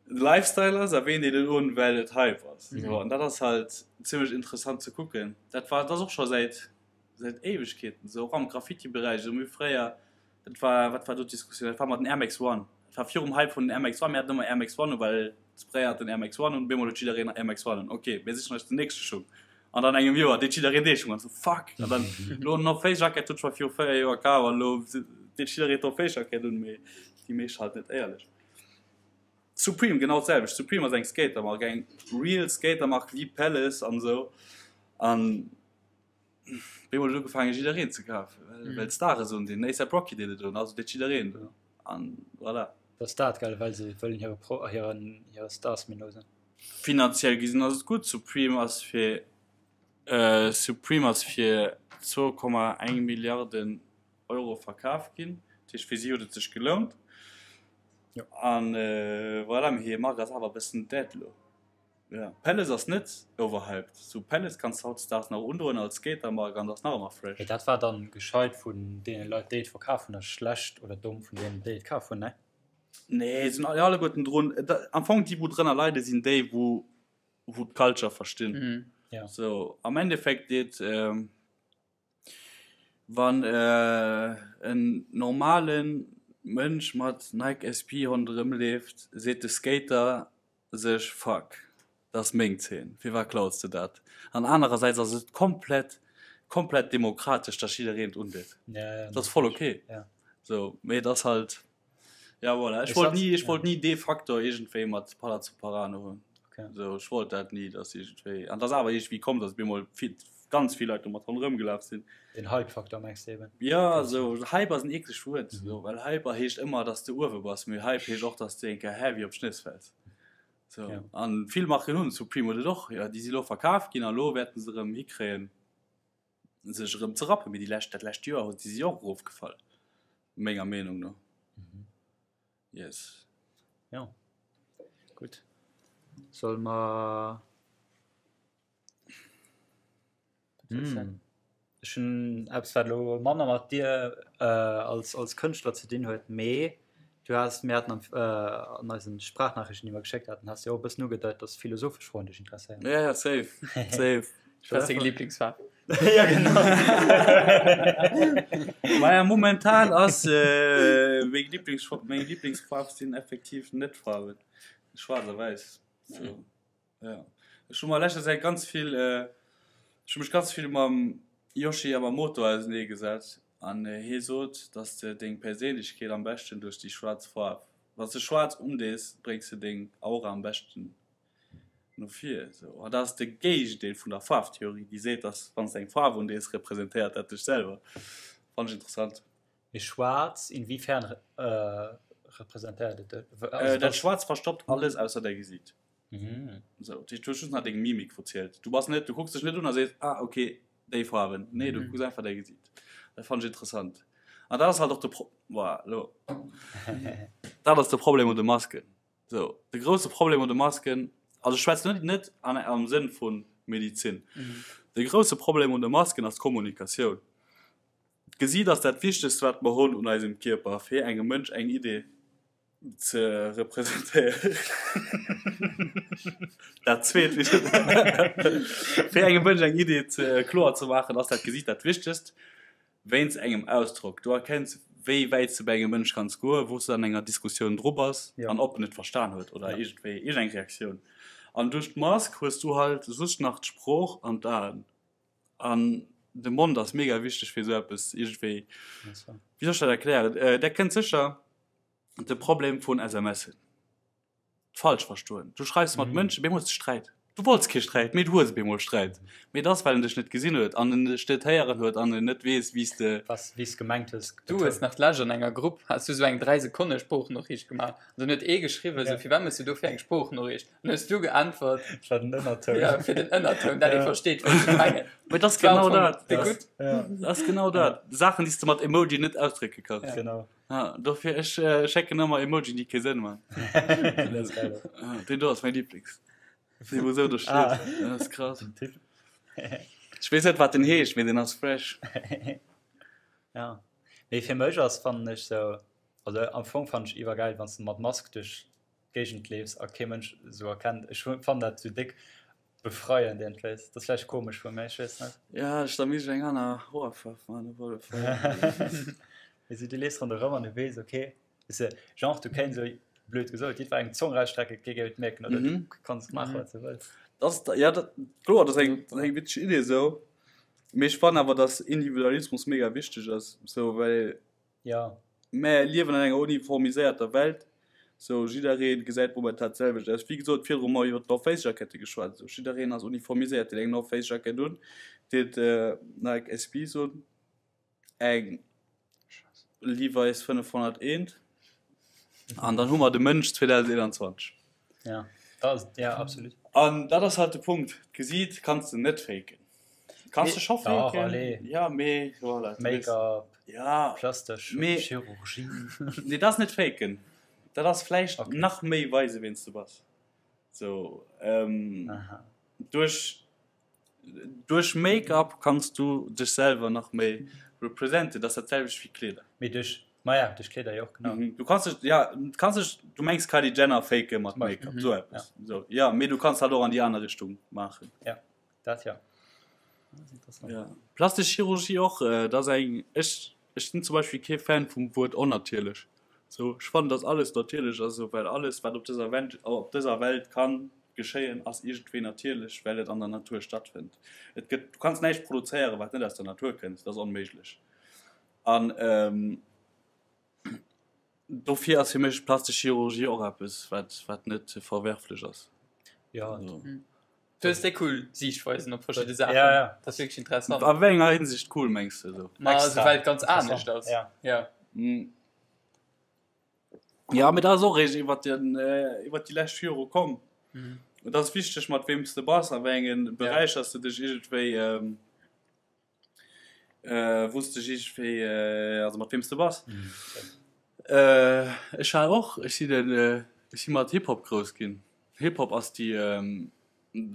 de Lifestyle ass a ween deet et un, well et Hype ass. Esou, an dat ass halt zimmlech interessant ze kucken. Dat war, dat ass och scho säit, säit Éiwegkeeten esou, och am Graffiti-Beräich esou. Mir hu fréier Dat war, wat war do d'Diskussioun? Dat war mat den Air Max One. Dat war virum Hype vun den Air Max One. Mir haten ëmmer Air Max One u, well d'Sprayer hat den Air Max One un. Op eemol huet jiddereen Air Max One un. Ok, mir sichen eis den nächste Schung. An dann engem Joer deet jiddereen dee Schung an. So, fuck! An dann elo North Face Jackett huet scho viru 4 Joer kaf an elo deet jiddereen d'North Face Jackett un, mee déi meescht halt net éierlech. Supreme genau d'selwecht. Supreme ass eng Skatermark, eng real Skatermark wéi Palace an esou. An Bemol huet ugefaangen jiddereen ze kafen, well, well d'Stare soen deen A$AP Rocky deet et un, also deet jiddereen et un an voilà. Dat ass dat gell, well se wëllen hire Pro hiren hire Stars méi no sinn. Finanziell gesinn ass et gutt, Supreme ass fir Supreme ass fir 2,1 Milliarden Euro verkaf ginn, dat heescht fir si huet et sech gelount an voilà, mee hir Mark ass awer e bëssen dead elo. Ja, Palace ass net overhyped. Sou Palace kanns de hautdesdaags nach undoen als Skatermark an ass nach ëmmer fresh. Mee dat war dann gescheit vun deene Leit déi et verkaf hunn a schlecht oder domm vun deenen déi et kaf hunn, ne? Nee, sinn alleguerten drun. Am Fong déi wou drënner leiden sinn déi wou wou d'Culture verstinn. Ja. Sou am Endeffekt deet wann en normalen Mënsch mat Nike SB ronderëm leeft seet de Skater sech, Fuck, dat ass meng Zeen, firwat klaus de dat? An anerersäits ass et komplett, komplett demokratesch, datt jiddereen et undeet. Dat ass voll ok. Sou, mee et ass halt, ja voilà. Ech wollt ni, ech wollt ni dee Faktor iergendwéi mat Palazzo Parano hunn. Sou, ech wollt dat ni, datt iergendwéi, an et ass awer iergendwéi komm, datt op eemol vill, ganz vill Leit domat ronderëm gelaf sinn. Den Hype-Faktor mengs de eben? Ja, sou, Hype ass en eeklegt Wuert, sou, well Hype heescht ëmmer, dass de uewe bass, mee Hype heescht och, dass de eng Kéier heavy op d'Schnëss fäls. Sou, Ja. an vill Marken hunn, Supreme huet et och, jo, déi si lo verkaf ginn a lo wäerten se erëm hikréien, sech erëm ze rappen, mee déi lescht, dat lescht Joer si si och erofgefall, menger Meenung no. Yes. Ja, gutt. Solle mer. Ech hunn eppes, wat elo manner mat dir als als Kënschtler ze dinn huet, mee du has, mir haten am an eisen Sprachnachrichten, déi mer geschéckt haten, has de jo och e bëssen ugedeit, dass philosophesch Froen dech interesséieren. Ja, ja, safe, safe. Wat ass deng Liblingsfaarf? Ja, genau. Maja, momentan ass meng Lieblingsfaarf, meng Lieblingsfaarf sinn effektiv net Faarwen, schwaarz a wäiss. So. Ja. Ech hu mer leschter Zäit ganz vill, ech hu mech ganz vill mam Yoshi Yamamoto ausenee gesat an hie sot, dass de deng Perséinlechkeet am beschten duerch déi schwaarz Faarf, wann s de schwaarz undees, bréngs de deng Aura am beschten no vir. Sou, an dat ass de Géigendeel vun der Faarftheorie, déi seet, dass wann s de eng Faarf undees, representéiert dat dech selwer. Fannen ech interessant. Mee schwaarz, inwiefern representéiert et dech? Dat Schwaarz verstoppt alles ausser däi Gesiit. Sou, dat heescht, du hues just nach deng Mimik wou zielt. Du bass net, du kucks dech net un a sees, ah okay, déi Faarwen. Nee, du kucks einfach däi Gesiit. Dat fannen ech interessant. An dat ass halt och de Pro, boah, elo. Dat ass de Problem un de Masken. Sou, de grousse Problem un de Masken, also ech schwätzen net, net an, am Sënn vu Medizin. De grousse Problem un de Masken ass d'Kommunikatioun. D'Gesiit ass dat Wichtegst, wat mer hunn un eisem Kierper, fir engem Mënsch eng Idee ze representéieren. Dat zweet Wichtegst, fir engem Mënsch eng Idee ze kloer ze maachen, ass dat Gesiit dat Wichtegst, wéinst engem Ausdrock. Du erkenns, wéi wäit s de bei engem Mënsch kanns goen, wou s de an enger Diskussioun dru bass an ob en et verstan huet oder iergendwéi iergendeng Reaktioun. An duerch d'Mask hues du halt just nach d'Sprooch an d'Aen. An de Mond ass mega wichteg fir esou eppes iergendwéi. Wéi soll ech dat erklären? Der kennt sécher de Problem vun SMSen. D'falsch verstoen. Du schreifs mat Mënschen, bemol hues de Sträit. Du wollts kee Sträit, mee du hues bemol Sträit. Mee et ass, well en dech net gesinn huet an en dech net héieren huet an en net weess, wéi s de. Was, wéi s gemengt hues. Du hues nach d'lescht an enger Grupp, has du esou eng 3 Sekonne Sproochnoriicht gemaach an dann huet ee geschriwwen, esou, firwat méchs du dofir eng Sproochnoriicht? An hues du geäntwert, Fir den Ënnertoun. Ja, fir den Ënnertoun, dat ee versteet, wat ech mengen. Mee dat ass genau dat. Dat ass genau dat. Saachen, déi s de mat Emoji net ausdrécke kanns. Ja. Genau. Ja, dofir, ech schécken ëmmer Emojien, déi kee Sënn man. Dat ass geil. Deen do ass mäi Lieblings. Dee wou esou do steet. Dat ass krass. Den Typ. Ech weess net, wat den heescht, mee deen ass fresh. Ja. Mee fir mech ass, fannen ech sou, also am Fong fannen ech iwwergäil, wann s de mat Mask duerch d'Géigend leefs a kee Mënsch esou erkennt. Ech fannen dat esou déck befreiend iergendwéis. Dat ass vläicht komesch vu mir, ech weess net. Ja, ech da misst ech eng aner Hoerfaarf man op alle Fall. Mee sou, du leefs ronderëm an du weess, okay, weess de, genre du kéints esou, blöd gesot, jiddwerengem d'Zong rausstrecken, kee géif et mierken oder du kanns maachen, wat s de wëlls. Dat ass, ja, dat, kloer, dat ass eng, dat ass eng witzeg Idee esou. Mee ech fannen awer, dass Individualismus mega wichteg ass, sou, well Ja. Mär liewen an enger uniformiséierter Welt, sou jidderee gesäit momentan d'selwecht aus. Wéi gesot, virdru hu mer iwwer d'North Face Jackette geschwat, sou jiddereen ass uniformiséiert, deen eng North Face Jackett un, deen huet Nike SBs un, eng Levi's 501 an dann hu mer de Mënsch 2021. Ja, dat ass, ja, absolut. An dat ass halt de Punkt, d'Gesiit kanns de net faken. Kanns de scho Dach, faken, allez. ja, mee voilà, du weess. Make-up, Ja, plastesch mee Chirurgie. Nee, dat ass net faken. Dat ass vläicht Okay. nach méi weisen, wien s du bass. Sou, ähm, Aha. duerch Duerch Make-up kanns du dech selwer nach méi representen, dat ass dat selwecht wéi Kleeder. Mee duerch, maja, duerch Kleeder jo och, genau. Du kanns dech, ja, du kanns dech, du mengs Kylie Jenner faken mat Make-up, sou eppes, sou, ja, mee du kanns dat och an déi aner Richtung maachen. Ja, dat jo. Dat ass interessant. Ja, plastesch Chirurgie och, dat ass eng, ech, ech sinn zum Beispill kee Fan vum Wuert onnatierlech, sou, ech fannen, dass alles natierlech ass, sou, well alles wat op dëser Welt, op dëser Welt kann geschéien, ass iergendwéi natierlech, well et an der Natur stattfënnt. Et gëtt, du kanns näischt produzéieren, wat net aus der Natur kënnt, dat ass onméiglech. An dofir ass fir mech plastesch Chirurgie och eppes, wat, wat net verwerflech ass. Ja. Also. Du hues déi cool Siichtweisen op verschidde Saachen. Ja, ja. Dat ass wierklech interessant. A wéi enger Hinsicht cool, mengs de esou? Ma also, well et ganz anescht ass. Ja. Ja. Ja, mee dat ass och eréischt iwwer den, iwwer déi lescht Jore komm. Et ass wichteg, mat weem s de bass, a wéi enge Beräicher s de dech iergendwéi, wou s dech iergendwéi, also mat weem s de bass. Ech war och, ech sinn en, ech si mat Hip-Hop grouss ginn. Hip-Hop ass déi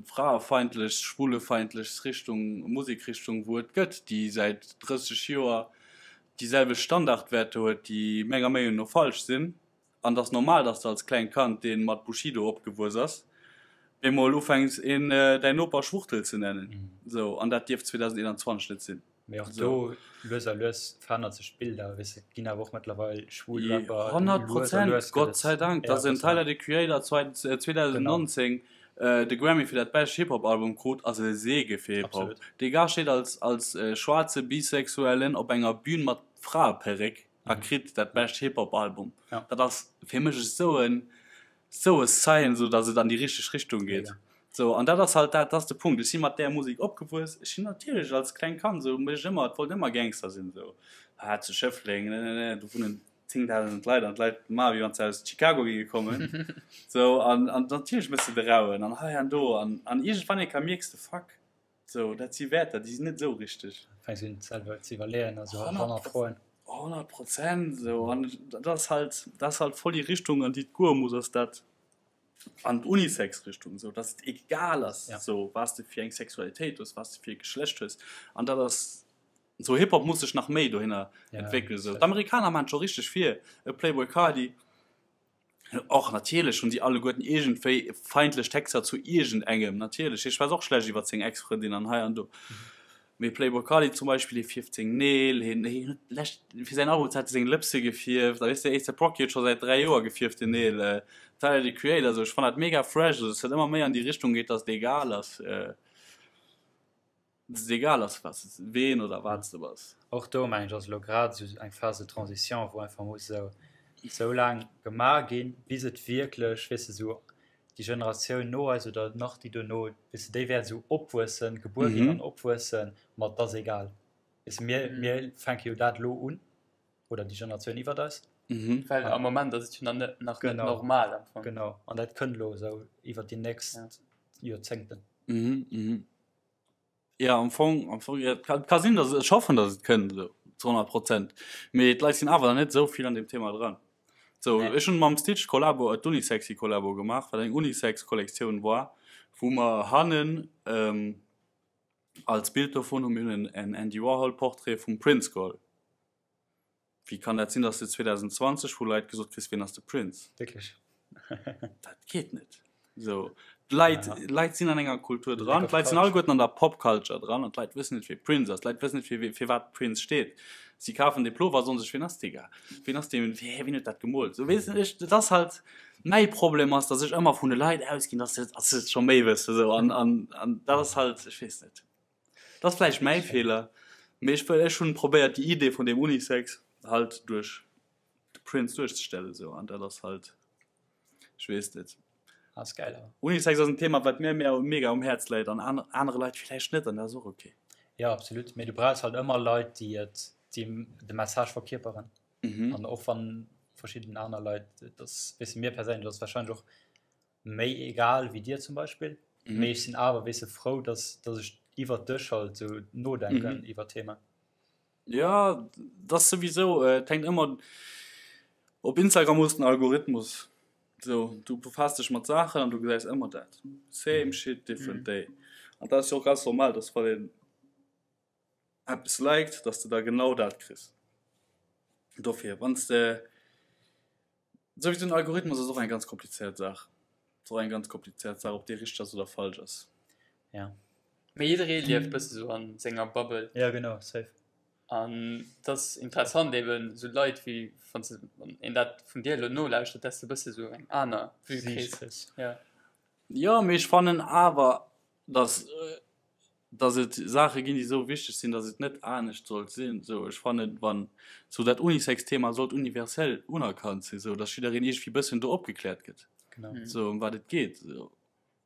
fraefeindlechst, schwulefeindlechst Richtung, Musekrichtung, wou et gëtt, déi säit 30 Joer déi selwecht Standardwäerter huet, déi menger Meenung no falsch sinn. An et ass normal, dass de als klengt Kand, dee mat Bushido opgewuess ass, bemol ufänks een däin Noper Schwuchtel ze nennen. Sou, an dat dierf 2021 net sinn. Mee och do, lues a lues verännert sech d'Bild awer, weess de, et ginn awer och mëttlerweil schwul Rapper. 100 Prozent, Gott sei Dank, dass en Tyler, the Creator 2019 de Grammy fir dat bescht Hip-Hop-Album krut, ass e Seege fir Hip-Hop. Dee Gars steet als als schwaarze Bisexuellen op enger Bün mat Fraeperréck a kritt dat bescht Hip-Hop-Album. Dat ass fir mech esou en esou e Sign, esou datt et an déi richteg Richtung geet. Sou, an dat ass halt dat, dat ass de Punkt. Ech si mat där Musek opgewuess. Ech sinn natierlech als klengt Kand esou mech ëmmer, et wollt ëmmer Gangster sinn, esou, ah, zu Schëffleng, ne, ne, ne, do wunnen 10.000 Leit an d'Leit maache wéi wann se aus Chicago géinge kommen. Sou, an, an natierlech méchs de de Rauen an hei an do an, an iergendwann eng Kéier mierks de, fuck, sou, dat si Wäerter, déi sinn net esou richteg. Fänks un selwer ze iwwerleeën a sou hannerfroen. 100 Prozent, sou, an dat ass halt, dat ass halt voll déi Richtung, an déi et goe muss, ass dat. an d'Unisex-Richtung, sou dass et egal ass, ja. sou was de fir eng Sexualitéit hues, was de fir e Geschlecht hues. An dat ass sou Hip-Hop muss sech nach méi dohinner ja, entwéckelen. Sou d'Amerikaner maachen scho richteg vir. E Playboi Carti, och natierlech hunn déi alleguerten iergendwéi feindlech Texter zu iergendengem, natierlech. Hie schwätzt och schlecht iwwer seng Ex-Frëndin an hei an do. Mhm. Mee Playboi Carti zum Beispill, hie fierft seng Neel, hien huet d'lescht, fir säin Album hat e seng Lëpse gefierft, a weess de, A$AP Rocky huet scho säit 3 Joer gefierften Neel, Tyler, the Creator, also ech fannen dat mega fresh, also dass dat ëmmer méi an déi Richtung geet, dass et egal ass, dass et egal ass was, ween oder wat s de bass. Och do mengen ech ass elo grad esou eng Phase de transition, wou einfach muss esou esou laang gemaach ginn, bis et wierklech, weess de, esou déi Generatioun no eis oder nach déi dono, weess de, déi wäert esou opwuessen, gebuer ginn an opwuessen mat 't ass egal. Weess de, mir, mir fänke jo dat elo un, oder déi Generatioun iwwert eis. Well am Moment ass et jo nach net, nach net normal am Fong. Genau, an dat kënnt elo esou iwwert déi nächst Joerzéngten. Ja, am Fong, am Fong, ja, ka, ka sinn, dass, ech hoffen, dass et kënnt, esou, zu 100 Prozent. Mee d'Leit sinn awer net esou vill an deem Thema dran. So, nee. Ech hunn mam Stitch Kollabo, d'Unisexy Kollabo gemaach, wat eng Unisex-Kollektioun war, wou mer hannen ähm, als Bild dovun hu mir en, en Andy Warhol-Portrait vum Prince geholl. Wéi kann dat sinn, dass de 2020 vu Leit gesot kriss, wien ass de Prince? Wierklech? Dat geet net. So, d'Leit, ja. Leit sinn an enger Kultur dran, d'Leit sinn alleguerten an der Pop-Culture dran an d'Leit wëssen net, wie Prince ass. D'Leit wëssen net, fir, fir wat Prince steet. Si kafen de Plover a soen sech, wien ass dee Gars? Wien ass deen, wien huet dat gemoolt? So, weess ech, dat ass halt, mäi Problem ass, dass ech ëmmer vun de Leit ausginn, dass se, dass se et scho méi wëssen. So, an, an, an dat ass halt, ech weess net. Dat ass vläicht mäi Feeler, mee ech wëll, ech hunn probéiert déi Idee vun deem Unisex halt duerch de Prince duerchzestellen esou an dat ass halt, ech weess net. Ass geil awer. Unisex ass en Thema wat mir mir mega um Häerz läit an aner anere Leit villäicht net an dat ass och ok. Jo absolut, mee du brauchs halt ëmmer Leit déi et, déi de Message verkierperen an och wann verschidden aner Leit, dat weess de mir perséinlech ass wahrscheinlech och méi egal wéi dir zum Beispill, mhm. mee ech sinn awer weess de frou, dass, dass ech iwwer dech halt sou nodenken mhm. iwwer Thema. Ja, das sowieso äh, hängt ëmmer op Instagram muss den Algorithmus so du befasst dich mat Sachen an du gesäis ëmmer dat same mhm. shit different mhm. day an dat ist jo ganz normal dass wann een eppes liked dass du da genau dat kriss dofir wann de Souwisou den Algorithmus ass och eng ganz komplizéiert Saach. Ass och eng ganz komplizéiert Saach, ob dee richteg ass oder falsch ass. Ja. Mee jidderee lieft bësse sou an senger Bubble. Ja genau, safe. An et ass interessant eben sou Leit wéi wann s de wann een dat vun dir elo nolauschtert, dass de bësse sou eng aner Vue kriss. Ja. Jo, mee ech fannen awer, dass dass et Saache ginn, déi esou wichteg sinn, dass et net anescht sollt sinn. Esou, ech fannen, wann esou dat Unisex-Thema sollt universell unerkannt sinn, esou dass jiddereen iergendwéi bëssen do opgekläert gëtt, esou ëm wat et geet. Esou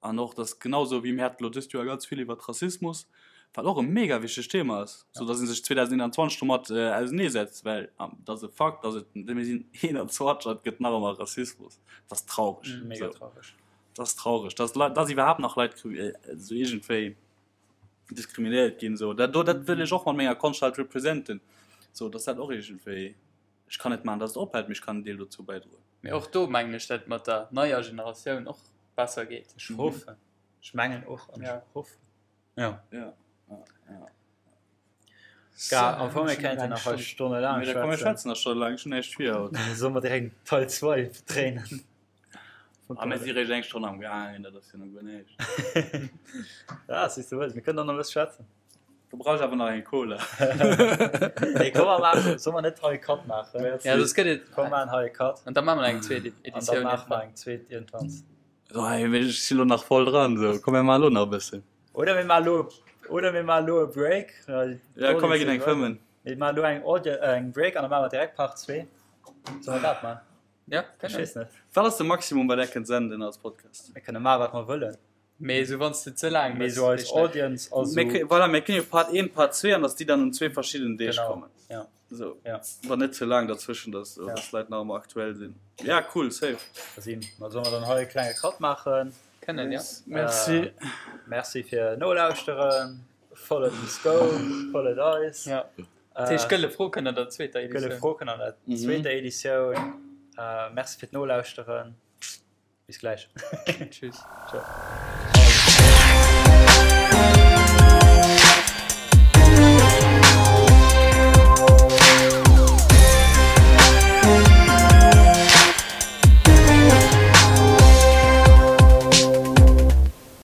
an och dass genau esou wéi mir haten elo dëst Joer ganz vill iwwert Rassismus, wat och e mega wichtegt Thema ass, esou dass ee sech 2021 domat auseneesetzt, well et ass e Fakt, dass et, mir sinn 21 an et gëtt nach ëmmer Rassismus. Dat ass traureg. Mega traureg. Dat ass traureg, dass Leit, dass iwwerhaapt nach Leit esou iergendwéi diskriminéiert ginn. Esou dat do, dat wëll ech och mat menger Konscht halt representen. Esou dass dat och iergendwéi, ech kann net maachen, dass et ophält, mee ech kann en Deel dozou bäidroen. Mee och do mengen ech dat mat der neier Generatioun och. besser geet. Ech hoffen. Ech mengen och an ech hoffen. Ja. Ja. Ja. Ja, am Fong, mir kéinten nach hei stonnelaang schwätzen. Komm, mir schwätzen nach stonnelaang, ech hunn näischt vir haut. Solle mer direkt Teil 2 dréinen? Ah, mir si réischt eng Stonn am gaangen, dat ass jo nach guer näischt. Ja, siehst du wuel, mir kënnen nach e bësse schwätzen. Do brauch ech awer nach eng Cola. Nee, komm, mer maachen, solle mer net hei e Cut maachen? Ja, soss gëtt et. Komm, mer maachen hei e Cut. An da maache mer eng zweet Editioun. An da maache mer eng zweet iergendwann. So, hey, ech si lo nach voll dran, so. Komm, mir maache lo nach e bëssen. Oder mir maache lo, oder mir maache lo e Break. Ja, komm, mir ginn eng fëmmen. Mir maache lo eng Audio, eng Break an da maache mer direkt Part 2. Solle mer dat maachen? Ja, Ech weess net. Wat ass de Maximum, wat Där kënnt senden als Podcast? Mir kënne maache wat mer wëllen. Mee esou wann s de ze laang Mee esou eis Audience ass esou. Voilà, mir kënne jo Part 1, Part 2 an datt déi dann un zwee verschiddenen Deeg kommen. Genau, ja. Esou, ja. Wann net ze laang derzwëschen, datt ja. d'Leit nach ëmmer aktuell sinn. Ja, cool, safe. Da si mer. Solle mer dann hei e klenge Cut maachen? Kënnen, ja. Merci. Äh, merci fir Nolauschteren. Follet dem Scope, follet eis. Ja. Dat heescht, Gëlle Fro kënnt an der zweeter Editioun. Gëlle Fro kënnt an der zweeter Editioun. Merci fir d'Nolauschteren. Bis gläich. Tschüss. Ciao.